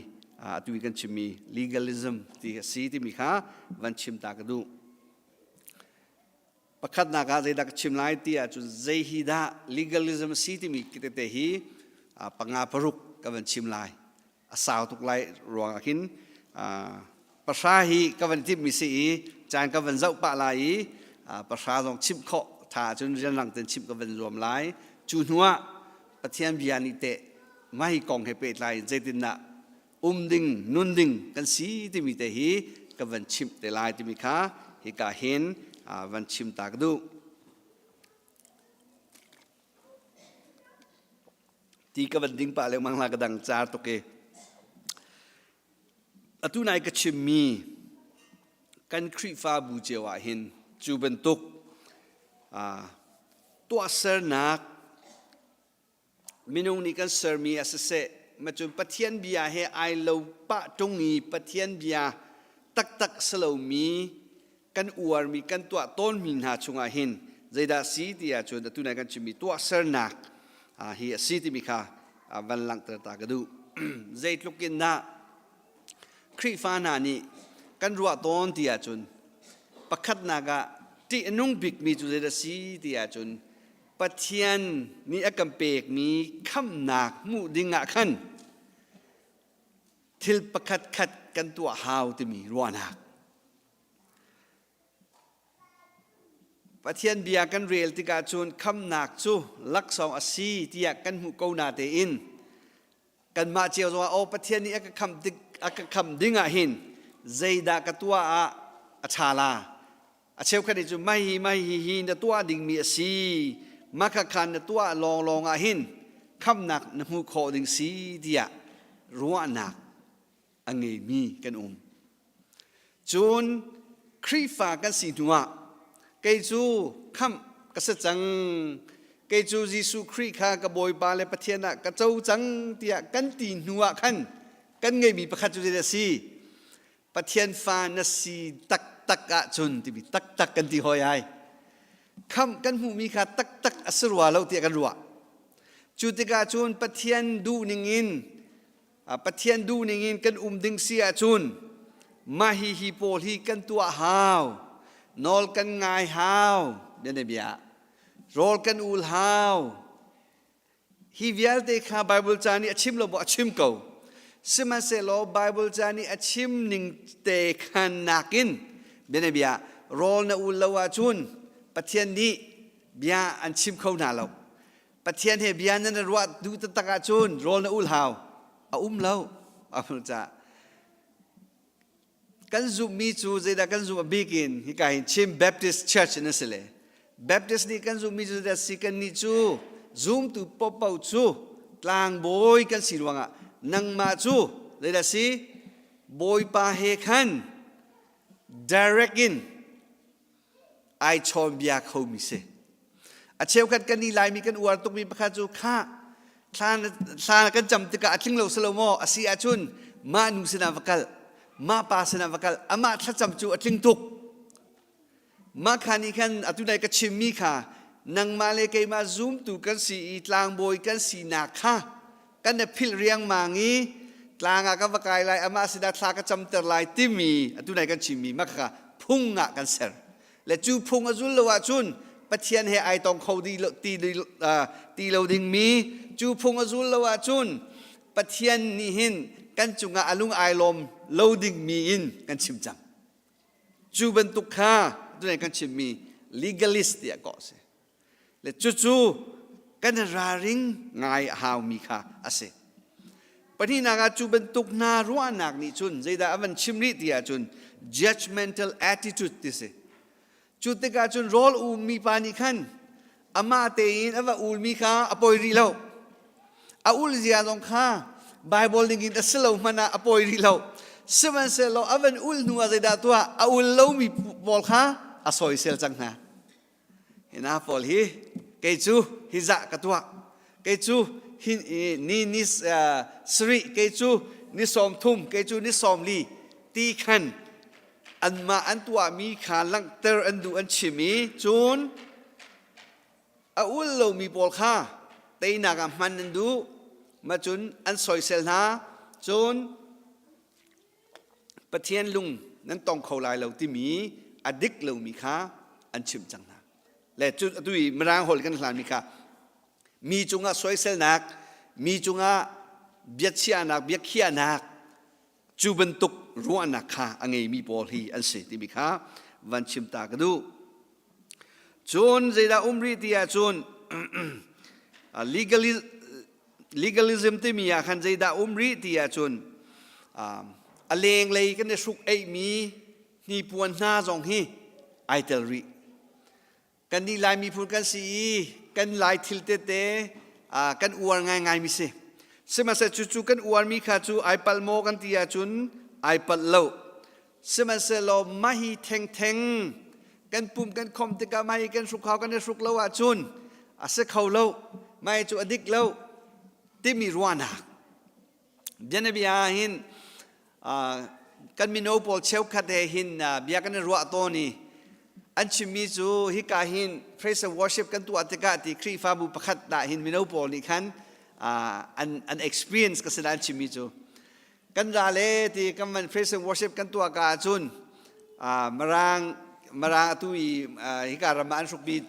atu i kan chimmi legalism ti a si timi kha van chim ta ka duh. Pakhatnak ah zeidah ka chim lai ti ahcun zei hi dah legalism a si timi tete hi panga paruk ka van chim lai. A sau tuk lai ruangah khin Pahra hi ka van timhmi si i caan ka van zoh pah lai i pahra zong chimh khawh tha ahcun rianrang ten chimh ka van zuam lai. Cu hnuah Pathian bia nih teh mah hi kong he pehtlai in zeitindah um ding nun ding kan si timi te hi ka van chimh te lai timi kha hika hin van chim ta ka duh. Ti ka van ding pah lengmang la ka dang car tuk i atu nai ka chimmi kan Khrihfabu cio ah hin cu bantuk tuahsernak minung nih kan sermi a siseh macun Pathian bia he ai lo pah ṭung i Pathian bia taktak si lomi kan uarmi kan tuah tawnmi hna chungah hin zeidah si ti ahcun atu nai kan chimmi tuahsernak hi a si timi kha van langhter ta ka duh. Zeitluk in dah Khrihfa hna nih kan ruah tawn ti ahcun pakhatnak ah ṭih a nung bikmi cu zeidah si ti ahcun Pathian nih a kan pekmi khamhnak hmuh ding ah khan thil pakhat khat kan tuah hau timi ruahnak. Pathian bia kan rel tikah cun khamnak cu laksawng a si tiah kan hmuh ko na tein kanmah cio zongah aw Pathian nih a ka khamh tik a ka khamh ding ah hin zeidah ka tuah ah a ṭha la a cheukhat nih cun mah hi mah hi hi na tuah dingmi a si mah kha khan na tuah lawnglawng ah hin khamhnak na hmuh khawh ding si tiah ruahnak a ngeimi kan um. Cun Khrihfa kan si hnuah kei cu khamh ka si cang, kei cu Jesuh Khrih kha ka Bawipa le Pathian ah ka co cang tiah kan ti hnuah khan kan ngeihmi pakhat cu zeidah a si? Pathian fa na si taktak ahcun timi taktak kan ti hoi ai. Khamh kan hmuhmi kha taktak a si rua lo tiah kan ruah. Cu tikah cun Pathian duh ningin Pathian duh ningin kan um ding si ahcun mah hi hi pawl hi kan tuah hau nawl kan ngai hau bia rawl kan ul hau hi vialte kha Bible ca nih a chim lo maw a chim ko sihmanhsehlaw Bible ca nih a chim ning te khan nakin bia rawl na ul lo ahcun Pathian nih bia an chim kho hna lo Pathian he bia nan ruah duh taktak ahcun rawl na ul hau. A um lo. Ca kan zumhmi cu zeidah kan zumh a bik in hika hin Chin Baptist Church in a si le Baptist nih kan zumhmi cu zeidah si kan nih cu zumtu popo cu tlangbawi kan si ruangah nangmah cu zeidah si Bawipa he khan direct in ai chawnbia khomi si. A cheukhat kan i Laimi kan uar tukmi pakhat cu kha thla thla kan cam tikah a tling lo si lo maw a si ahcun mah nu sinah va kal mah pa sinah va kal amah thlacam cu a tling tuk mah kha nih khan atu nai ka chimmi kha nangmah le keimah zumtu kan si i tlangbawi kan sinak kha kan na philh riangmang i tlang ah ka va kai lai amah sinah thla ka camter lai timi atu nai kan chimmi mah kha phung ah kan ser le cu phung a zul lo ahcun Pathian he ai tong kho ti lo, ti, ti lo dingmi cu phung a zul lo ahcun Pathian nih hin kan cungah a lung ai lawm lo dingmi in kan chim cang cu bantuk kha tunai kan chimmi legalist tiah kawh a si Le cucu kan ralring ngai a haumi kha a si. Pahnihnak ah cu bantuk hna ruahnak nih cun zeidah a van chim rih ti ahcun judgmental attitude ti si. Cu tikah cun rawl ummi pa nih khan amah tein a va ulmi kha a poi rih lo. A ul zia zong kha Bible ningin a si lo hmanh ah a poi rih lo. Sihmanhsehlaw a van ul hnu ah zeidah tuah a ul lomi pawl kha a sawisel cang hna. Hi hna pawl hi kei cu hi zah ka tuah kei cu hi ni ni sarih kei cu ni sawm thum kei cu ni sawm li ti khan anmah an tuahmi kha langhter an duh an chim i cun a ul lomi pawl kha teinak ah hman an duh ma cun an soisel hna cun Pathian lung nan tong kho lai lo timi a dik lomi kha an chimh cang hna. Le cu atu i Mirang holh kan hlanmi kha mi cungah soiselnak, mi cungah biachiahnak, biakhiahnak. Cu bantuk ruahnak kha a ngeimi pawl hi an si timi kha van chim ta ka duh. Cun zeidah um rih ti ahcun legalism timi ah khan zeidah um rih ti ahcun a lenglei kan i hruk eihmi hnipuan hna zong hi ai tel rih. Kannih Lai miphun kan si i kan Lai thil tete kan uar ngaingai mi si. Sihmanhsehlaw cucu kan uarmi kha cu ai palh maw kan ti ahcun ai palh lo. Sihmanhsehlaw mah hi thengtheng kan pum kan khom tikah mah hi kan hruk hau kan i hruk lo ahcun a si kho lo. Mah hi cu a dik lo timi ruahnak. Bianabia ah hin kan mino pawl cheukhat he hin bia kan i ruah tawn i an chimmi cu hika hin praise and worship kan tuah tikah ti Khrihfabu pakhat ah hin mino pawl nih khan an an experience ka sin an chimmi cu kan ra le ti kan van praise and worship kan tuah ka ahcun marang marang atu i hika ram ah an hrukmi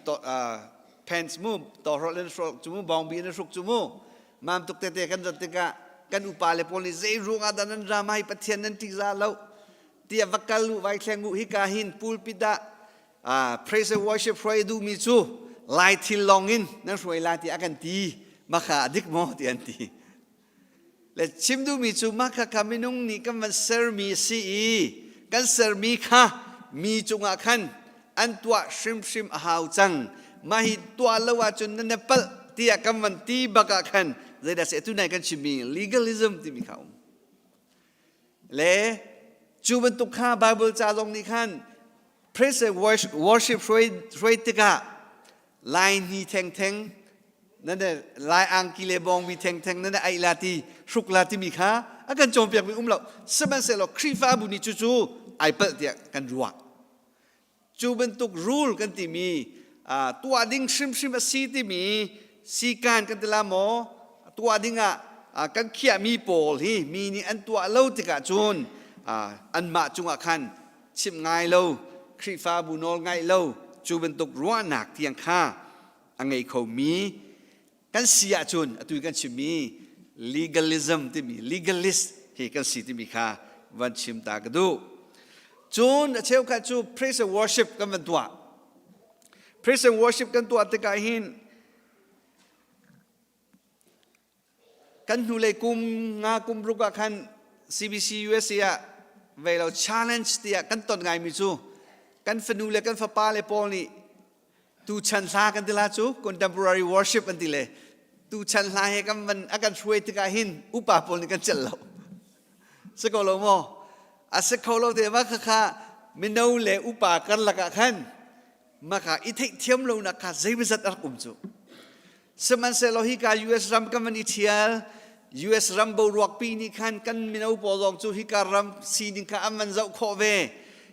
pants mu tawhrolh in hruk cu mu bawngbi in hruk cu mu Mam tuk tete kan rat tikah kan upa le pawl nih zei ruang ah dah nan ra mai Pathian nan ṭihzah lo tiah va kal u vai thleng u hika hin pulpit ah praise and worship hruai duhmi cu lai thil lawng in nan hruai lai tiah a kan ti maka a dik maw ti an ti le chim duhmi cu maka kha minung nih kan van sermi a si i kan sermi kha mi cungah khan an tuah hrimhrim a hau cang mah hi tuah lo ahcun nan palh tiah kan van ti bak ah khan zeidah seh tunai kan chimmi legalism timi kha um le cu bantuk kha Bible ca zong nih khan praise and worship hruai hruai tikah lai ni thengtheng nan lai angki le bawngbi thengtheng nan ai la ti hruk la timi kha a kan cawnpiak mi um lo sihmanhsehlaw Khrihfabu nih cucu ai palh tiah kan ruah Cu bantuk rule kan timi tuah ding hrimhrim a si timi sikan kan ti la maw tuah ding ah kan khiahmi pawl hi mi nih an tuah lo tikah cun anmah cungah khan chimh ngai lo Khrihfabu nawl ngaih lo cu bantuk ruahnak tiang kha a ngei khomi kan si ahcun atu kan chimmi legalism timi legalist hi kan si timi kha van chim ta ka duh cun a cheukhat cu praise and worship kan van tuah praise and worship kan tuah tikah hin kan hnulei kum nga kum ruk ah khan CBC USA ah vei lo challenge tiah kan ton ngaimi cu kan fanu le kan fapa le pawl nih Tuchan hla kan ti la cu contemporary worship an ti le tuchan hla he kan van a kan hruai tikah hin upa pawl nih kan celh lo. Si ko lo maw? A si kho lo te ma kha mino le upa karlak ah khan maka i theihthiam lonak kha zeimazat a rak um cu. Sihmanhsehlaw hika US ram kan van i ṭhial, US ram boruakpi nih khan kan mino pawl zong cu hika ram sining kha an van zoh khawh ve.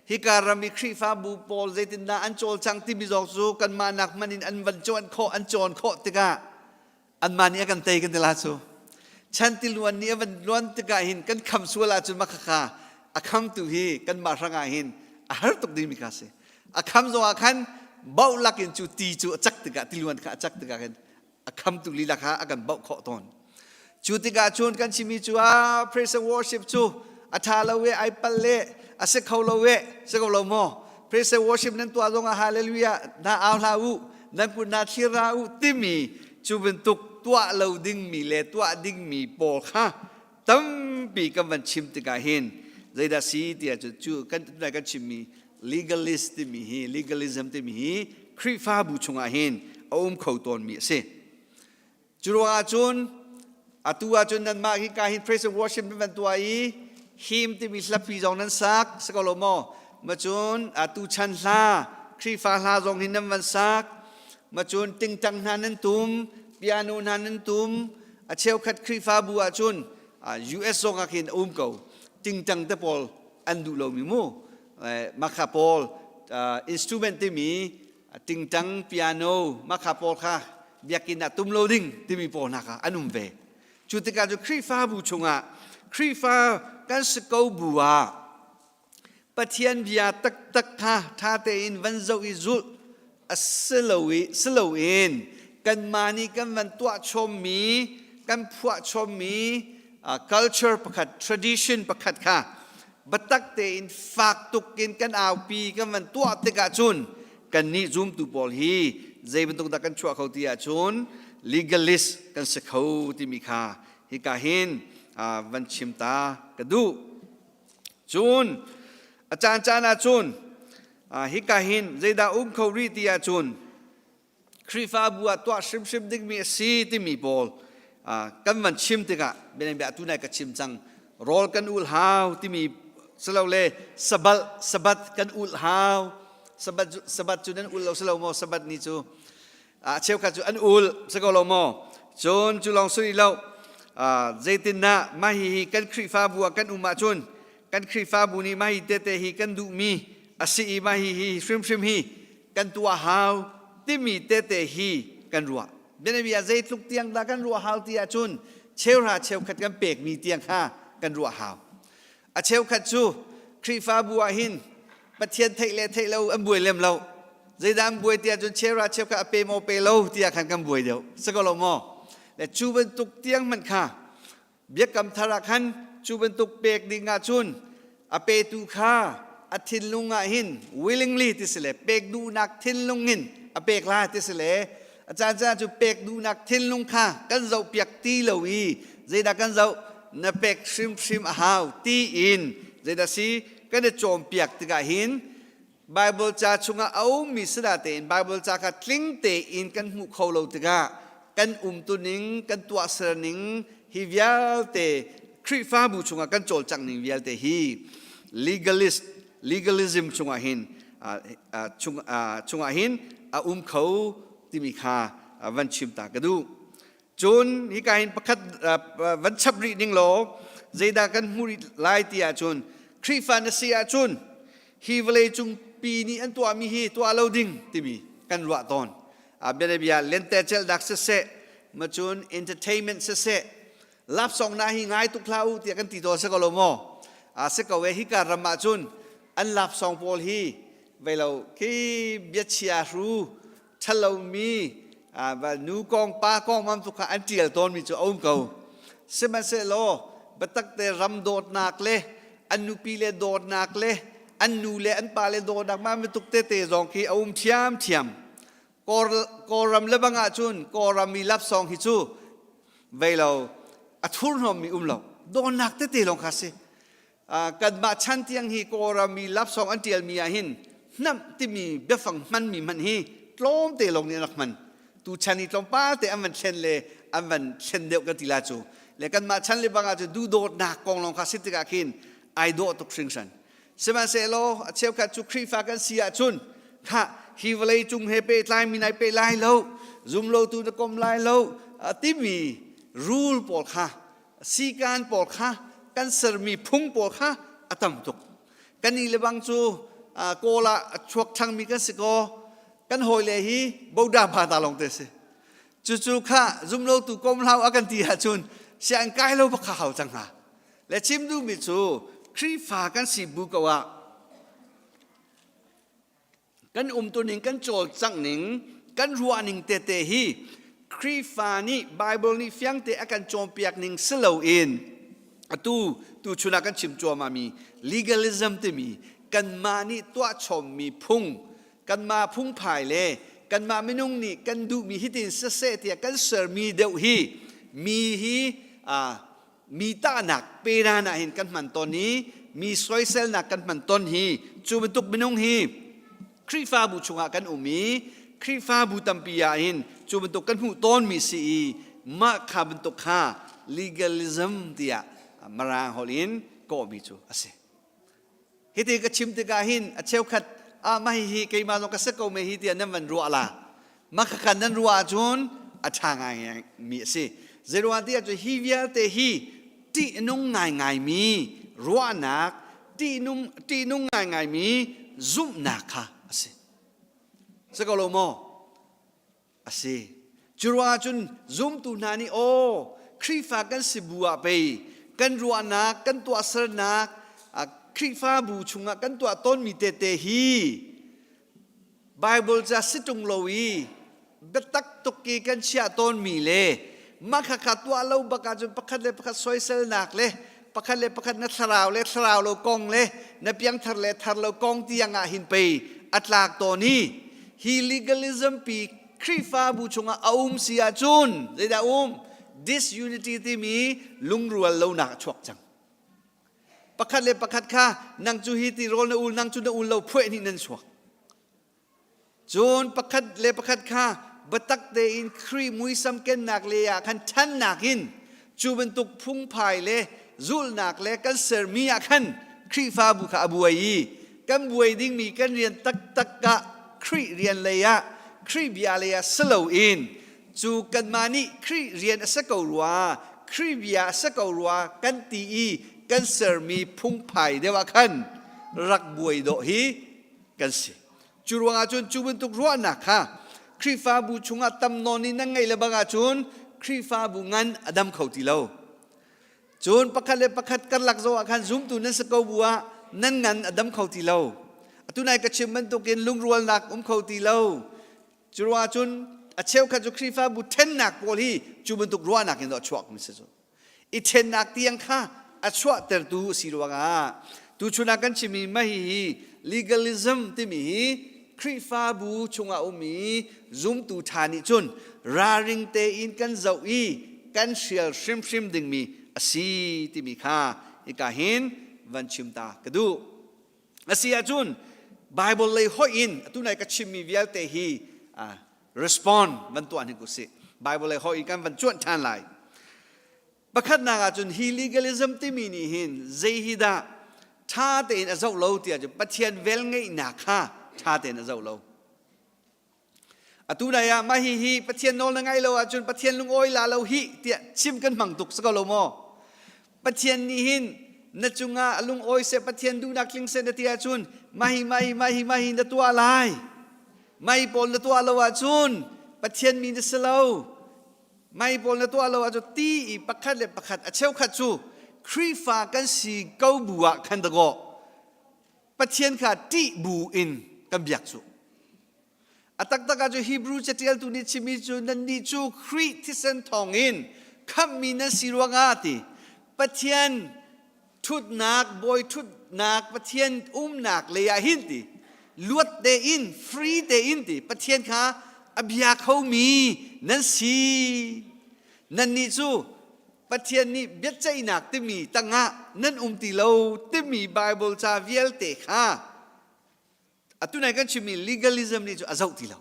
Hika ram i Khrihfabu pawl zeitindah an cawlcang timi zong cu kanmah nak hmanh in an van cawn khawh, an cawn khawh tikah anmah nih a kan tei kan ti la cu. Chan tiluan nih a van luan tikah hin kan kham sual ahcun mah khakha a khamtu hi kanmah hrangah hin a har tuk dingmi kha a si. A kham zongah khan bauh lakin cu ti cu a cak tikah tiluan kha a cak tikah khan a khamtu lila kha a kan bauh khawh tawn. Cu tikah cun kan chimmi cu ah praise and worship cu a ṭha lo e ai pal le a si kho lo e si ko lo maw praise and worship nan tuah zongah hallelujah na au hlah u nan kut na thlir ra u timi cu bantuk tuah lo dingmi le tuah dingmi pawl kha tampi kan van chim tikah hin zeidah si tiah cu cu kan kan chimmi legalist timi hi legalism timi hi Khrihfabu chungah hin a um kho tawnmi a si. Cu ruangah cun atu ahcun nanmah hi ka hin praise and worship nan van tuah i him timi hlapi zong nan sak si ko lo maw ma cun atu chan hla Khrihfa hla zong hin nan van sak ma cun tingtang hna nan tum piano hna nan tum A cheukhat Khrihfabu ahcun US zong ah khin a um ko. Tingtang te pawl an duh lomi mu. Makha pawl instrument timi tingtang, piano, makha pawl kha biakinn ah tum lo ding timi pawl hna kha an um ve. Cu tikah cu Khrihfabu chungah Khrihfa kan si ko bu ah Pathian bia taktak kha ṭha tein van zoh i zulh a si lo i si loin kanmah nih kan van tuah chommi kan phuah chommi. Culture pakhat, tradition pakhat kha biatak tein fak tuk in kan aupi kan van tuah tikah cun kannih zumtu pawl hi zei bantuk dah kan chuah kho ti ahcun legalist kan si kho timi kha hika hin van chim ta ka duh. Cun a caan caan ahcun hika hin zeidah um kho rih ti ahcun Khrihfabu ah tuah hrimhrim dingmi a si timi pawl kan van chim tikah bianabia tu nai ka chim cang rawl kan ul hau timi silole sabal sabat kan ul hau sabat sabat cu nan ul lo silo maw sabat ni cu a cheukhat cu an ul si ko lo maw cun cu lawng sui lo zeitindah mah hi kan Khrihfabu ah kan um ahcun kan Khrihfabu nih mah hi tete hi kan duhmi a si i mah hi hi hrimhrim hi kan tuah hau timi tete hi kan ruah. Bianabia zeitluk tiang dah kan ruah hau ti ahcun cheuhra cheukhat kan pekmi tiang kha kan ruah hau. A cheukhat cu Khrihfabu ah hin Pathian theih le theih lo an buai lem lo. Zeidah an buai ti ahcun cheuhra cheukhat a pe maw pe lo tiah khan kan buai deuh. Si ko lo maw? Le cu bantuk tiang hmanh kha Biakam thar ah khan cu bantuk pek ding ahcun a petu kha a thinlung ah hin willingly ti si le pek duhnak thinlung in a pek la ti si le a caan caan cu pek duhnak thinlung kha kan zoh piak ti lo i zeidah kan zoh na pek hrimhrim a hau ti in zeidah si kan i cawnpiak tikah hin Bible ca chungah a ummi sida tein Bible ca kha tling tein kan hmuh kho lo tikah kan umtuning, kan tuahser ning hi vialte Khrihfabu chungah kan cawlcangh ning vialte hi legalist legalism chungah hin chung, chungah hin a um kho timi kha van chim ta ka duh. Cun hika hin pakhat van chap rih ning law zeidah kan hmuh rih lai ti ahcun Khrihfa na si ahcun hi vawlei cung pi nih an tuahmi hi tuah lo ding timi kan ruah tawn. Bianabia lentecelhnak siseh, macun entertainment siseh, lapsong na hi ngai tuk hlah u tiah kan ti tawn si ko lo maw? A si ko e hika ram ahcun an lapsong pawl hi vei lo khi biachia hru ṭhalomi nu kong pa kong mam tu kha an ṭial tawnmi cu a um ko. Sihmanhsehlaw biatak te ram dawtnak le an nupi le dawtnak le an nu le an pa le dawtnak mah bantuk tete zong khi a um ṭhiamṭhiam. Kawlram le bang ahcun Kawlram mi lapsawng hi cu vei lo a thurhnawmmi um lo. Dawtnak tete lawng kha si. Kanmah chan tiang hi Kawlram mi lapsawng an ṭialmi ah hin hnamh timi biafang hmanmi hmanh hi tlawmte lawng nih an rak hman. Tu chan hi tlawmpal te an van thlen le an van thlen deuh kan ti la cu. Le kanmah chan le bang ah cun duhdawtnak kong lawng kha si tikah khin ai dawh tuk hringhran. Sihmanhsehlaw a cheukhat cu Khrihfa kan si ahcun khah hi vawlei cung he pehtlai mi nai peh lai lo, zumlotu na kom lai lo timi rule pawl kha sikaan pawl kha kan sermi phung pawl kha a tam tuk. Kan i le bang cu Kawl ah a chuak ṭhangmi kan si kaw kan hawile hi boda pa ta lawng te si. Cucu kha zumlotu kom hlau a kan ti ahcun sianginn kai lo bak kha hau cang hnga. Le chim duhmi cu Khrihfa kan si bu ko ah Kan umtuning, kan cawlcangh ning, kan ruahning tete hi Khrihfa nih Bible nih fiangte a kan cawnpiak ning si loin atu tuchun ah kan chim cuahmahmi legalism timi kanmah nih tuah chommi phung kanmah phungphai le kanmah minung nih kan duhmi hitin siseh tiah kan sermi deuh hi mi hi mi tahnak penan ah hin kan hman tawn i mi soiselnak kan hman tawn hi cu bantuk minung hi Khrihfabu chungah kan um i Khrihfabu tampi ah hin cu bantuk kan hmuh tawnmi si i mah kha bantuk kha legalism tiah Mirang holh in kawhmi cu a si. Hiti ka chim tikah hin a cheukhat ah mah hihi keimah zong ka si ko me hi tiah nan van ruah la. Mah khakha nan ruah ahcun a ṭha ngai mi a si. Zeiruang ti ahcun hi vialte hi ṭihnung ngaingaimi ruahnak, ṭihnung ṭihnung ngaingaimi zumhnak kha a si. Si ko lo maw? A si. Cu ruangah cun zumtu hna nih aw Khrihfa kan si bu ah pei kan ruahnak, kan tuahsernak, Khrihfabu chungah kan tuah tawnmi tete hi Bible ca si ṭung lo i biatak tuk i kan chiah tawnmi le Mah khakha tuah lo bak ahcun pakhat le pakhat soiselnak le pakhat le pakhat na thlarau le thlarau lo kong le na piangthar le thar lo kong tiang ah hin pei a tlak tawn i hi legalism pi Khrihfabu chungah a um si ahcun zeidah um disunity timi lungrual lonak a chuak cang. Pakhat le pakhat kha nang cu hi ti rawl na ul nang cu na ul lo phueh nih nan chuak. Cun pakhat le pakhat kha biatak tein Khrih muisam kennak le ah khan ṭhannak in cu bantuk phungphai le zulhnak le kan sermi ah khan Khrihfabu kha a buai i kan buai dingmi kan rian taktak ah Khrih rian lei ah Khrih bia lei ah si loin cu kanmah nih Khrih rian a si ko rua Khrih bia a si ko rua kan ti i kan sermi phungphai deuh ah khan rak buai dawh hi kan si. Cu ruangah cun cu bantuk ruahnak kha Khrihfabu chungah tam nawn in nan ngeih le bang ahcun Khrihfabu ngan a dam kho ti lo. Cun pakhat le pakhat karlak zoh ah khan zumtu nan si ko bu ah nan ngan a dam kho ti lo. Atu nai ka chim bantukin lungrualnak um kho ti lo. Cu ruangah cun a cheukhat cu Khrihfabu ṭhennak pawl hi cu bantuk ruahnak in a chuak mi si cu. I ṭhennak tiang kha a chuahtertu a si ruangah tuchun ah kan chimmi mah hihi legalism timi hi Khrihfabu chungah ummi zumtu ṭha nih cun ralring tein kan zoh i kan hrial hrimhrim dingmi a si timi kha hika hin van chim ta ka duh. A si ahcun Bible lei hoih in atu nai ka chimmi vialte hi respond van tuah hnik usih. Bible lei hoih in kan van cuanh ṭhan lai. Pakhatnak ahcun hi legalism timi nih hin zei hi dah ṭha tein a zoh lo tiah cun Pathian velngeihnak kha ṭha tein a zoh lo. Atu nai ah mah hihi Pathian nawl na ngaih lo ahcun Pathian lungawi la lo hih tiah chim kan hmang tuk si ko lo maw? Pathian nih hin na cungah a lungawi seh Pathian duhnak tling seh na ti ahcun mah hi mah hi mah hi mah hi na tuah lai. Mah hi pawl na tuah lo ahcun Pathian mi na si lo. Mah hi pawl na tuah lo ahcun ti i pakhat le pakhat a cheukhat cu Khrihfa kan si ko bu ah khan dakaw Pathian kha ṭih bu in kan biak cu. A taktak ah cu Hebrew catialtu nih chimmi cu nannih cu Khrih thisen thawngin khamhmi nan si ruangah ti Pathian ṭhutnak bawi ṭhutnak Pathian umnak lei ah hin ti luat tein free tein ti Pathian kha a bia khomi nan si nannih cu Pathian nih biaceihnak timi tangah nan um ti lo timi Bible ca vialte kha atu nai kan chimmi legalism nih cu a zoh ti lo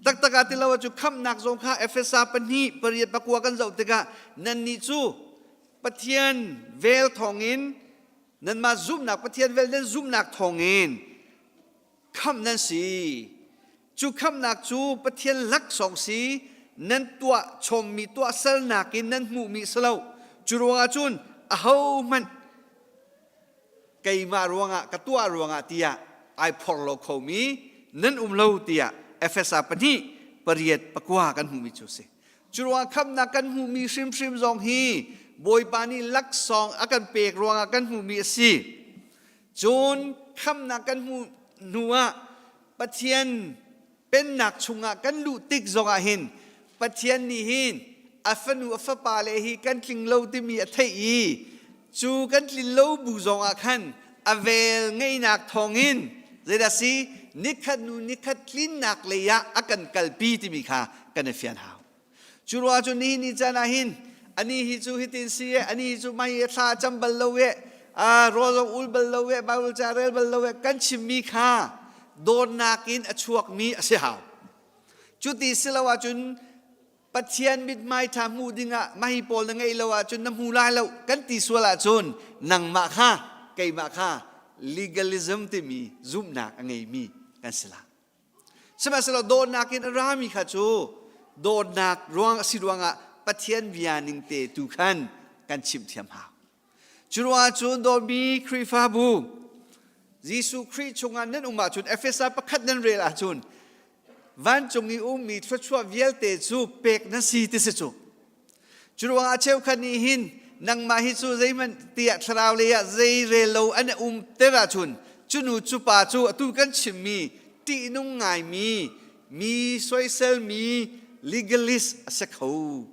taktak ah ti lo cu khamhnak zong kha Efesa pahnih pariat pakua kan zoh tikah nannih cu Pathian vel thawngin nanmah zumhnak Pathian vel nan zumhnak thawngin khamh nan si cu khamhnak cu Pathian laksawng si nan tuah chommi tuahsernak in nan hmuhmi si lo cu ruangah cun ahohmanh keimah ruangah ka tuah ruangah tiah ai phor lo khomi nan um lo tiah Efesa pahnih pariat pakua kan hmuhmi cu si. Cu ruangah khamhnak kan hmuhmi hrimhrim zong hi Bawipa nih laksawng a kan pek ruangah kan hmuhmi a si. Cun khamhnak kan hmuh hnu ah Pathian pennak chungah kan luh tik zongah hin Pathian nih hin a fanu a fapa le hi kan tling lo timi a theih i cu kan tlin lo bu zongah khan a vel ngeihnak thawngin zeidah si nikhat nu nikhat tlinnak lei ah a kan kalpi timi kha kan i fian hau. Cu ruangah cun nihin ni caan ah hin ani hi cu hitin si e ani hi cu mai thla a cam bal lo e a rawl zong ul bal lo e Bible ca rel bal lo e kan chimmi kha dawtnak in a chuakmi a si hau. Cuti si lo ahcun Pathian mithmai ṭha hmuh dingah mahi pawl na ngeih lo ahcun na hmu lai lo kan ti sual ahcun nangmah kha keimah kha legalism timi zumhnak a ngeimi kan si lai. Sihmanhsehlaw dawtnak in a rami kha cu dawtnak ruang a si ruangah Pathian bia ning te tu khan kan chimh thiam hau. Cu ruangah cun dawtmi Khrihfabu Jesuh Khrih chungah nan um ahcun Efesa pakhat nan rel ahcun vancung i ummi thluachuah vialte cu pek na si ti si cu. Cu ruangah cheukhat nih hin nangmah hi cu zeihmanh tiah thlarau lei ah zei rel lo an um ter ahcun cu nu cu pa cu atu kan chimmi ṭihnung ngaimi mi soiselmi. legalist a si kho.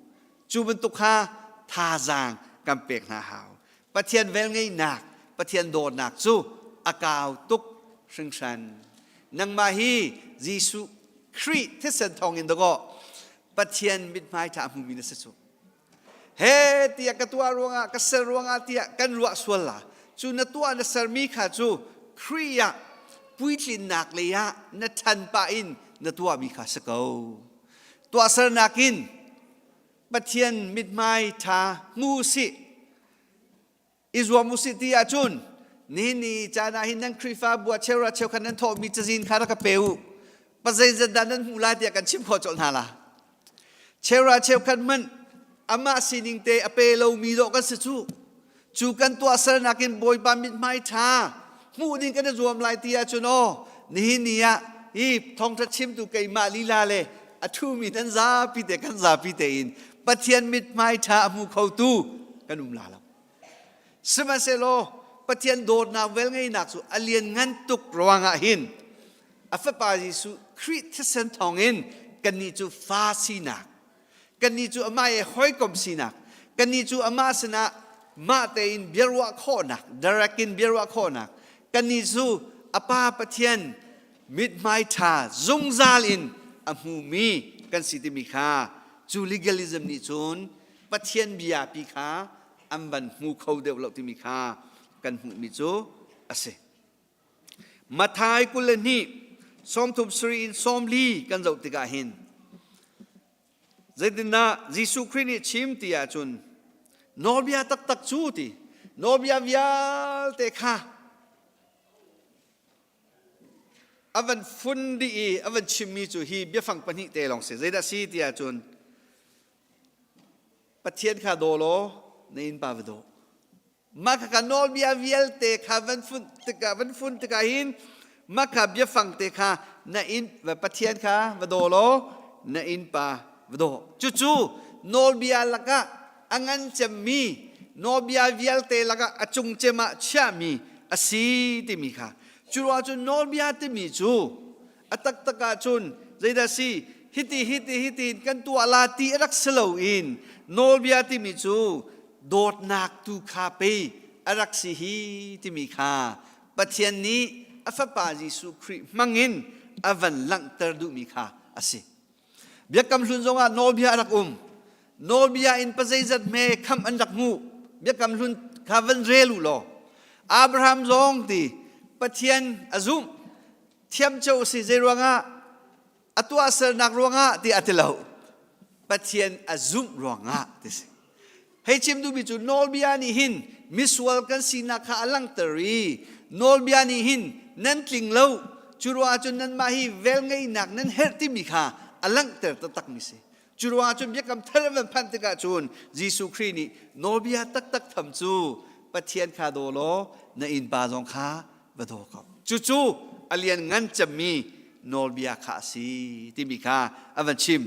Cu bantuk kha thazaang kan pek hna hau. Pathian velngeihnak, Pathian dawtnak cu a kau tuk hringhran. Nangmah hi Jesuh Khrih thisen thawngin dakaw Pathian mithmai ṭha a hmumi na si cu. He tiah ka tuah ruangah ka ser ruangah tiah kan ruah sual la. Cu na tuah na sermi kha cu Khrih ah puitlinnak lei ah na ṭhan pah in na tuahmi kha si ko. Tuahsernak in Pathian mithmai ṭha hmu sih i zuam usih ti ahcun nihin ni caan ah hin nan Khrihfabu ah cheuhra cheukhat nan thawhmi cazin kha rak ka pe u. Pa zeizat dah nan hmuh lai tiah kan chimh khawh colh hna la. Cheuhra cheukhat hmanh amah sining te a pe lomi dawh kan si cu. Cu kan tuahsernak in Bawipa mithmai ṭha hmuh ding kan i zuam lai ti ahcun aw nihin ni ah hi thawngṭha chimtu keimah lila le a ṭhumi nan zapi te kan zapi tein Pathian mithmai ṭha a hmu khotu kan um la lo. Sihmanhsehlaw Pathian dawtnak velngeihnak cu a lianngan tuk ruangah hin a fapa Jesuh Khrih thisen thawngin kannih cu fa sinak, kannih cu amah he hawikom sinak, kannih cu amah sinah mah tein biaruah khawhnak, direct in biaruah khawhnak, kannih cu a Pa Pathian mithmai ṭha zungzal in a hmumi kan si timi kha cu legalism nih cun Pathian bia pi kha an van hmu kho deuh lo timi kha kan hmuhmi cu a si. Matthai 22 sawmthum sari in 40 kan zoh tikah hin zeitindah Jesuh Khrih nih chim ti ahcun nawlbia taktak cu ti nawlbia vialte kha a van fun dih i a van chimmi cu hi biafang pahnih te lawng si zeidah si ti ahcun Pathian kha daw law na innpa va daw. Mah kha nawlbia vialte kha van fun tikah van fun tikah hin mah kha biafang te kha na inn Pathian kha va daw law na innpa va daw. Cucu nawlbia lakah a ngan cemmi nawlbia vialte lakah a cung cem ah chiahmi a si timi kha. Cu ruangah cun nawlbia timi cu A taktak ahcun zeidah si hiti hiti hiti kan tuah la ti a rak si loin nawlbia timi cu dawtnak tu kha pei a rak si hi timi kha Pathian nih a fapa Jesuh Khrih hmangin a van langhter duhmi kha a si. Biakam hlun zongah nawlbia a rak um. Nawlbia in pazeizat hme kham an rak hmuh. Biakam hlun kha van rel u law. Abraham zong ti Pathian a zumh thiamco a si zeiruangah a tuahsernak ruangah ti a ti lo Pathian a zumh ruangah ti si hei chim duhmi cu nawlbia nih hin misual kan sinak kha a langhter i nawlbia nih hin nan tling lo cu ruangah cun nanmah hi velngeihnak nan herh timi kha a langhter taktakmi si Cu ruangah cun biakam thar an van phanh tikah cun Jesuh Khrih nih nawlbia taktak tham cu Pathian kha daw law na innpa zong kha va daw ko. Cucu a lian ngan cemmi nawlbia kha a si timi kha a van chim.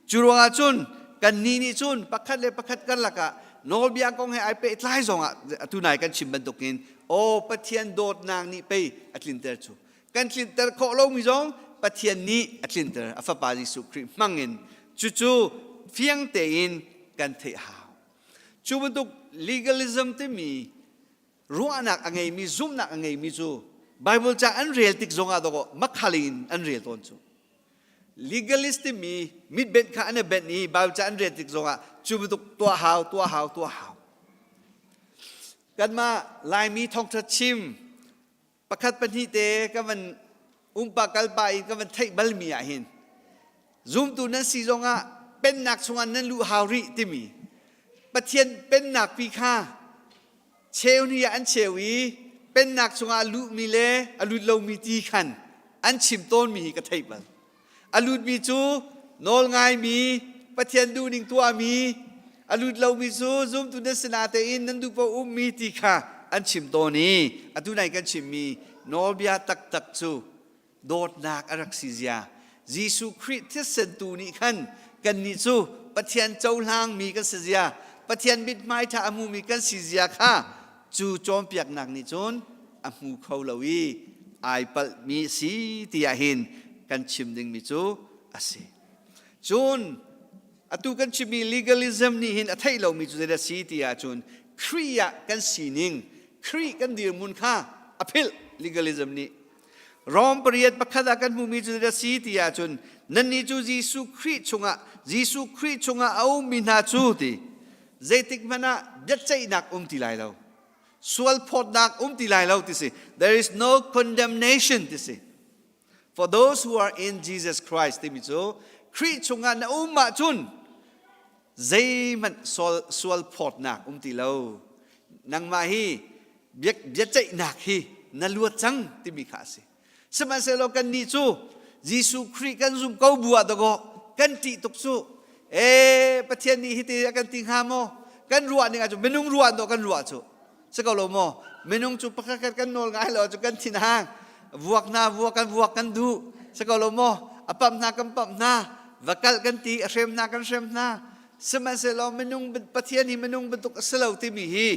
Cu ruangah cun kannih nih cun pakhat le pakhat karlak ah nawlbia kong he ai pehtlai zongah atu nai kan chim bantukin aw Pathian dawtnak nih pei a tlinter cu kan tlinter khawh lomi zong Pathian nih a tlinter a fapa Jesuh Khrih hmangin cucu fiang tein kan theih hau cu bantuk legalism timi ruahnak a ngeimi zumhnak a ngeimi cu Bible ca an rel tik zongah dawkaw makhali in an rel tawn cu legalist timi mitbenh kha an i benh i Bible ca an rel tik zongah cu bantuk tuah hau tuah hau tuah hau kanmah Laimi thawngṭha chim pakhat pahnih te ka van umpa kalpa in ka van theih balmi ah hin zumtu nan si zongah pennak chungah nan luh hau rih timi Pathian pennak pi kha cheu ni ah an cheu i pennak chungah luhmi le a lut lomi ti khan an chim tawnmi hi ka theih bal A lutmi cu nawl ngaimi, Pathian duhning tuahmi, a lut lomi cu zumtu nan sinah tein nan duh paoh ummi ti kha an chim tawn i atu nai kan chimmi nawlbia taktak cu dawtnak a rak si zia Jesuh Khrih thisen tu nih khan kannih cu Pathian cohlangmi kan si zia Pathian mithmai ṭha a hmumi kan si zia kha cu cawnpiaknak nih cun a hmu kho lo i ai palhmi a si ti ah hin kan chim dingmi cu a si. Cun. Atu kan chimmi legalism nih hin a theih lomi cu zeidah si ti ahcun Khrih ah kan sining, Khrih kan dirhmun kha a philh legalism nih. Rom pariat pakhat ah kan hmuhmi cu zeidah si ti ahcun nannih cu Jesuh Khrih chungah Jesuh Khrih chungah a ummi hna cu ti zeitik hmanh ah biaceihnak um ti lai lo. Sual phawtnak um ti lai lo ti si. There is no condemnation ti si. For those who are in Jesus Christ timi cu Khrih chungah na um ahcun zeihmanh sual, sual phawtnak um ti lo. Nangmah hi biaceihnak hi na luat cang timi kha a si. Sihmanhsehlaw kannih cu Jesuh Khrih kan zum ko bu ah dakaw kan ṭih tuk cu. Ee Pathian nih hiti a kan ti hnga maw? Kan ruah ning ahcun minung ruah dawh kan ruah cu. Si ko lo maw? Minung cu pakhat khat kan nawl ngai lo cu kan thin hang. Vuak hna vuak kan vuak kan duh. Si ko lo maw? A pamh hna kan pamh hna. Va kalh kan ti, a hrem hna kan hrem hna. Sihmanhsehlaw minung Pathian hi minung bantuk a si lo timi hi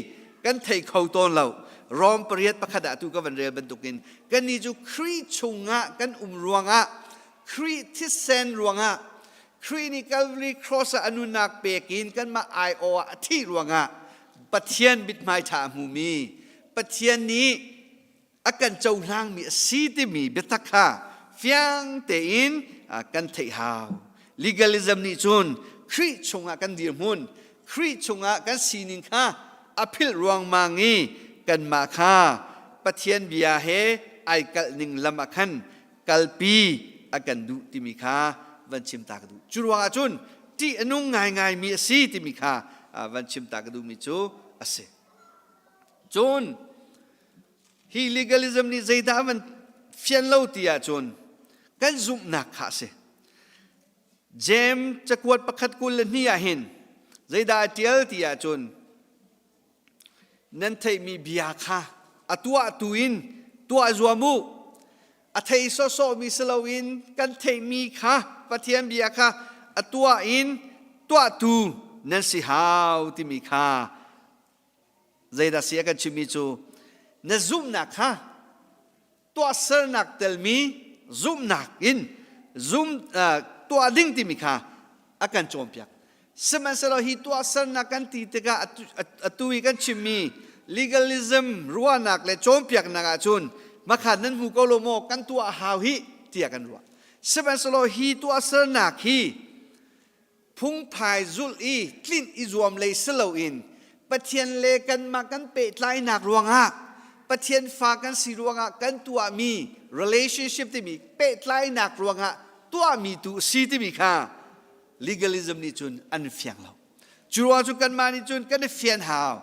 kan thei kho tawn lo. Rom pariat pakhat ah tu ka van rel bantukin kannih cu Khrih chungah kan um ruangah Khrih thisen ruangah Khrih nih Calvary cross ah a nunnak pek in kanmah aiawh ah a thih ruangah Pathian mithmai ṭha a hmumi Pathian nih a kan cohlangmi a si timi biatak kha fiang tein kan theih hau. Legalism nih cun Khrih chungah kan dirhmun, Khrih chungah kan sining kha a philh ruangmang i kanmah kha Pathian bia he ai kalh ning lam ah khan kalpi a kan duh timi kha van chim ta ka duh. Cu ruangah cun ṭih a nung ngaingaimi a si timi kha van chim ta ka duhmi cu a si. Cun hi legalism nih zeidah a van fian lo ti ahcun kan zumhnak kha a si. Jeim cakuat pakhat 22 ah hin zeidah a ṭial ti ahcun Nan theihmi bia kha a tuahtu in tuah zuam u. A thei sawhsawhmi si loin kan theihmi kha Pathian bia kha a tuah in tuahtu nan si hau timi kha zeidah si a kan chimmi cu na zumhnak kha tuahsernak telmi zumhnak in zum tuah ding timi kha a kan cawnpiak. Sihmanhsehlaw hi tuahsernak kan ti tikah atu i kan chimmi legalism ruahnak le cawnpiaknak ahcun makhan nan hmu ko lo maw kan tuah hau hi tiah kan ruah. Sihmanhsehlaw hi tuahsernak hi phungphai zulh i tlinh i zuam lei si loin Pathian le kanmah kan pehtlainak ruangah Pathian fa kan si ruangah kan tuahmi relationship timi pehtlainak ruangah tuahmi tu si timi kha legalism nih cun an fiang lo. Cu ruang cu kanmah nih cun kan i fian hau.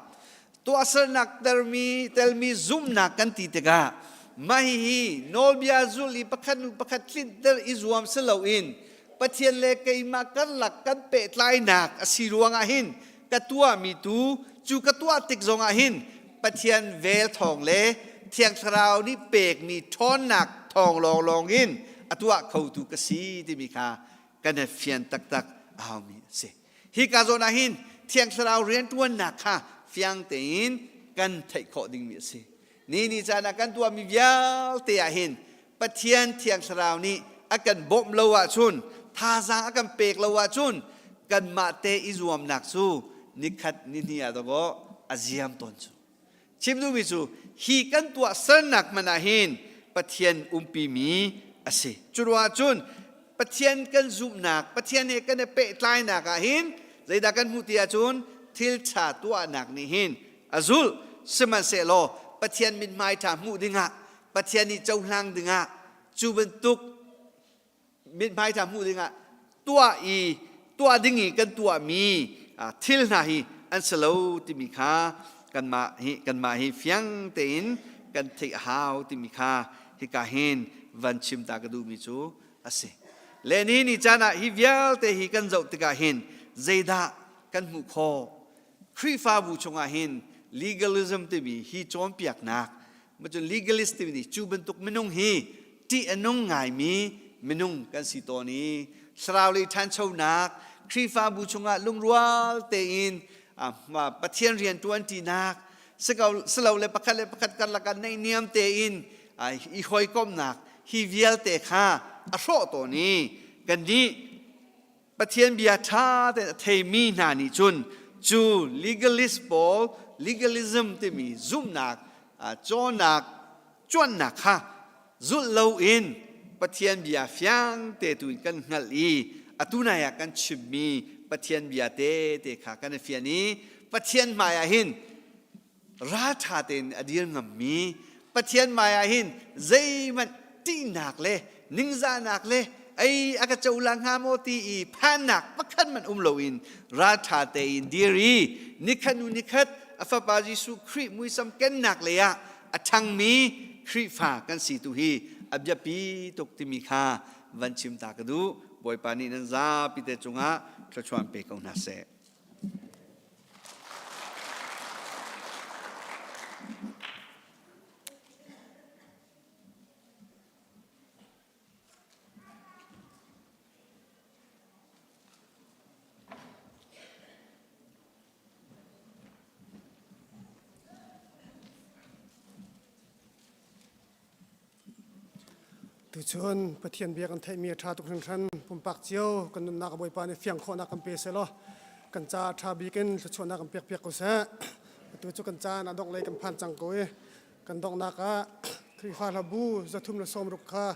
Tuahsernak termi telmi zumhnak kan ti tikah mah hihi nawlbia zulh i pakhat hnu pakhat tlinhter i zuam si loin Pathian le keimah karlak kan pehtlainak a si ruangah hin ka tuahmi tu cu ka tuah tik zongah hin Pathian vel thawng le Thiang Thlarau nih pekmi ṭhawnnak thawng lawnglawng in a tuah khotu ka si timi kha kan i fian taktak a haumi a si. Hika zawn ah hin Thiang Thlarau rianṭuannak kha fiang tein kan theih khawh dingmi a si. Ni ni caan ah kan tuahmi vialte ah hin Pathian Thiang Thlarau nih a kan bawmh lo ahcun, thazaang a kan pek lo ahcun kanmah te i zuamnak cu nikhat nihnih ah dawkaw a ziam tawn cu. Chim duhmi cu hi kan tuahsernak hmanh ah hin Pathian umpimi a si. Cu ruangah cun Pathian kan zumhnak, Pathian he kan i pehtlainak ah hin zeidah kan hmuh ti ahcun thil ṭha tuahnak nih hin a zulh. Sihmanhsehlaw Pathian mithmai ṭha hmuh dingah, Pathian nih cohlang dingah cu bantuk mithmai ṭha hmuh dingah tuah i tuah ding i kan tuahmi thil hna hi an si lo timi kha kanmah hi kanmah hi fiang tein kan theih a hau timi kha hika hin van chim ta ka duhmi cu a si. Le ni ni caan ah hi vialte hi kan zoh tikah hin zeidah kan hmuh khawh? Khrihfabu chungah hin legalism timi hi cawnpiaknak Macun legalist timi nih cu bantuk minung hi ṭih a nung ngaimi minung kan si tawn i thlarau lei ṭhanchonak Khrihfabu chungah lungrual tein Pathian rian ṭuanṭinak silo le pakhat le pakhat karlak ah naihniam tein i hawikomhnak hi vialte kha a hrawh tawn i kannih. Pathian bia ṭha tein a theimi hna nih cun cu legalist pawl legalism timi zumhnak cawnnak cuannak kha zulh loin Pathian bia fiang te tu in kan hngalh i atu nai ah kan chimmi Pathian bia te te kha kan i fian i Pathian hmai ah hin ralṭha tein a dir ngammi Pathian hmai ah hin zeihmanh ṭihnak le ningzahnak le ei a ka cohlang hnga maw ti i phannak pakhat hmanh um loin ralṭha tein dir i nikhat hnu nikhat a fapa Jesuh Khrih muisam kennak lei ah a ṭhangmi Khrihfa kan si tu hi a biapi tuk timi kha van chim ta ka duh. Bawipa nih nan zapi te cungah thluachuah pe ko hna seh. Tuchun Pathian bia kan theihmi a ṭha tuk hringhran. Pumpak cio kan nunnak Bawipa nih fiang khawhnak kan pe selaw kan ca ṭha bik in thluachuahnak kan pekpiak ko seh. Atu cu kan caan a dongh lei kan phan cang ko i kan donghnak ah Khrihfa hlabu 360 kha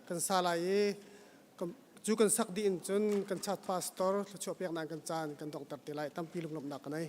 kan sa lai i cu kan sak dih in cun kan chat pastor thluachuah peknak kan caan kan donghter te lai. Tampi lunglawmhnak ka nei.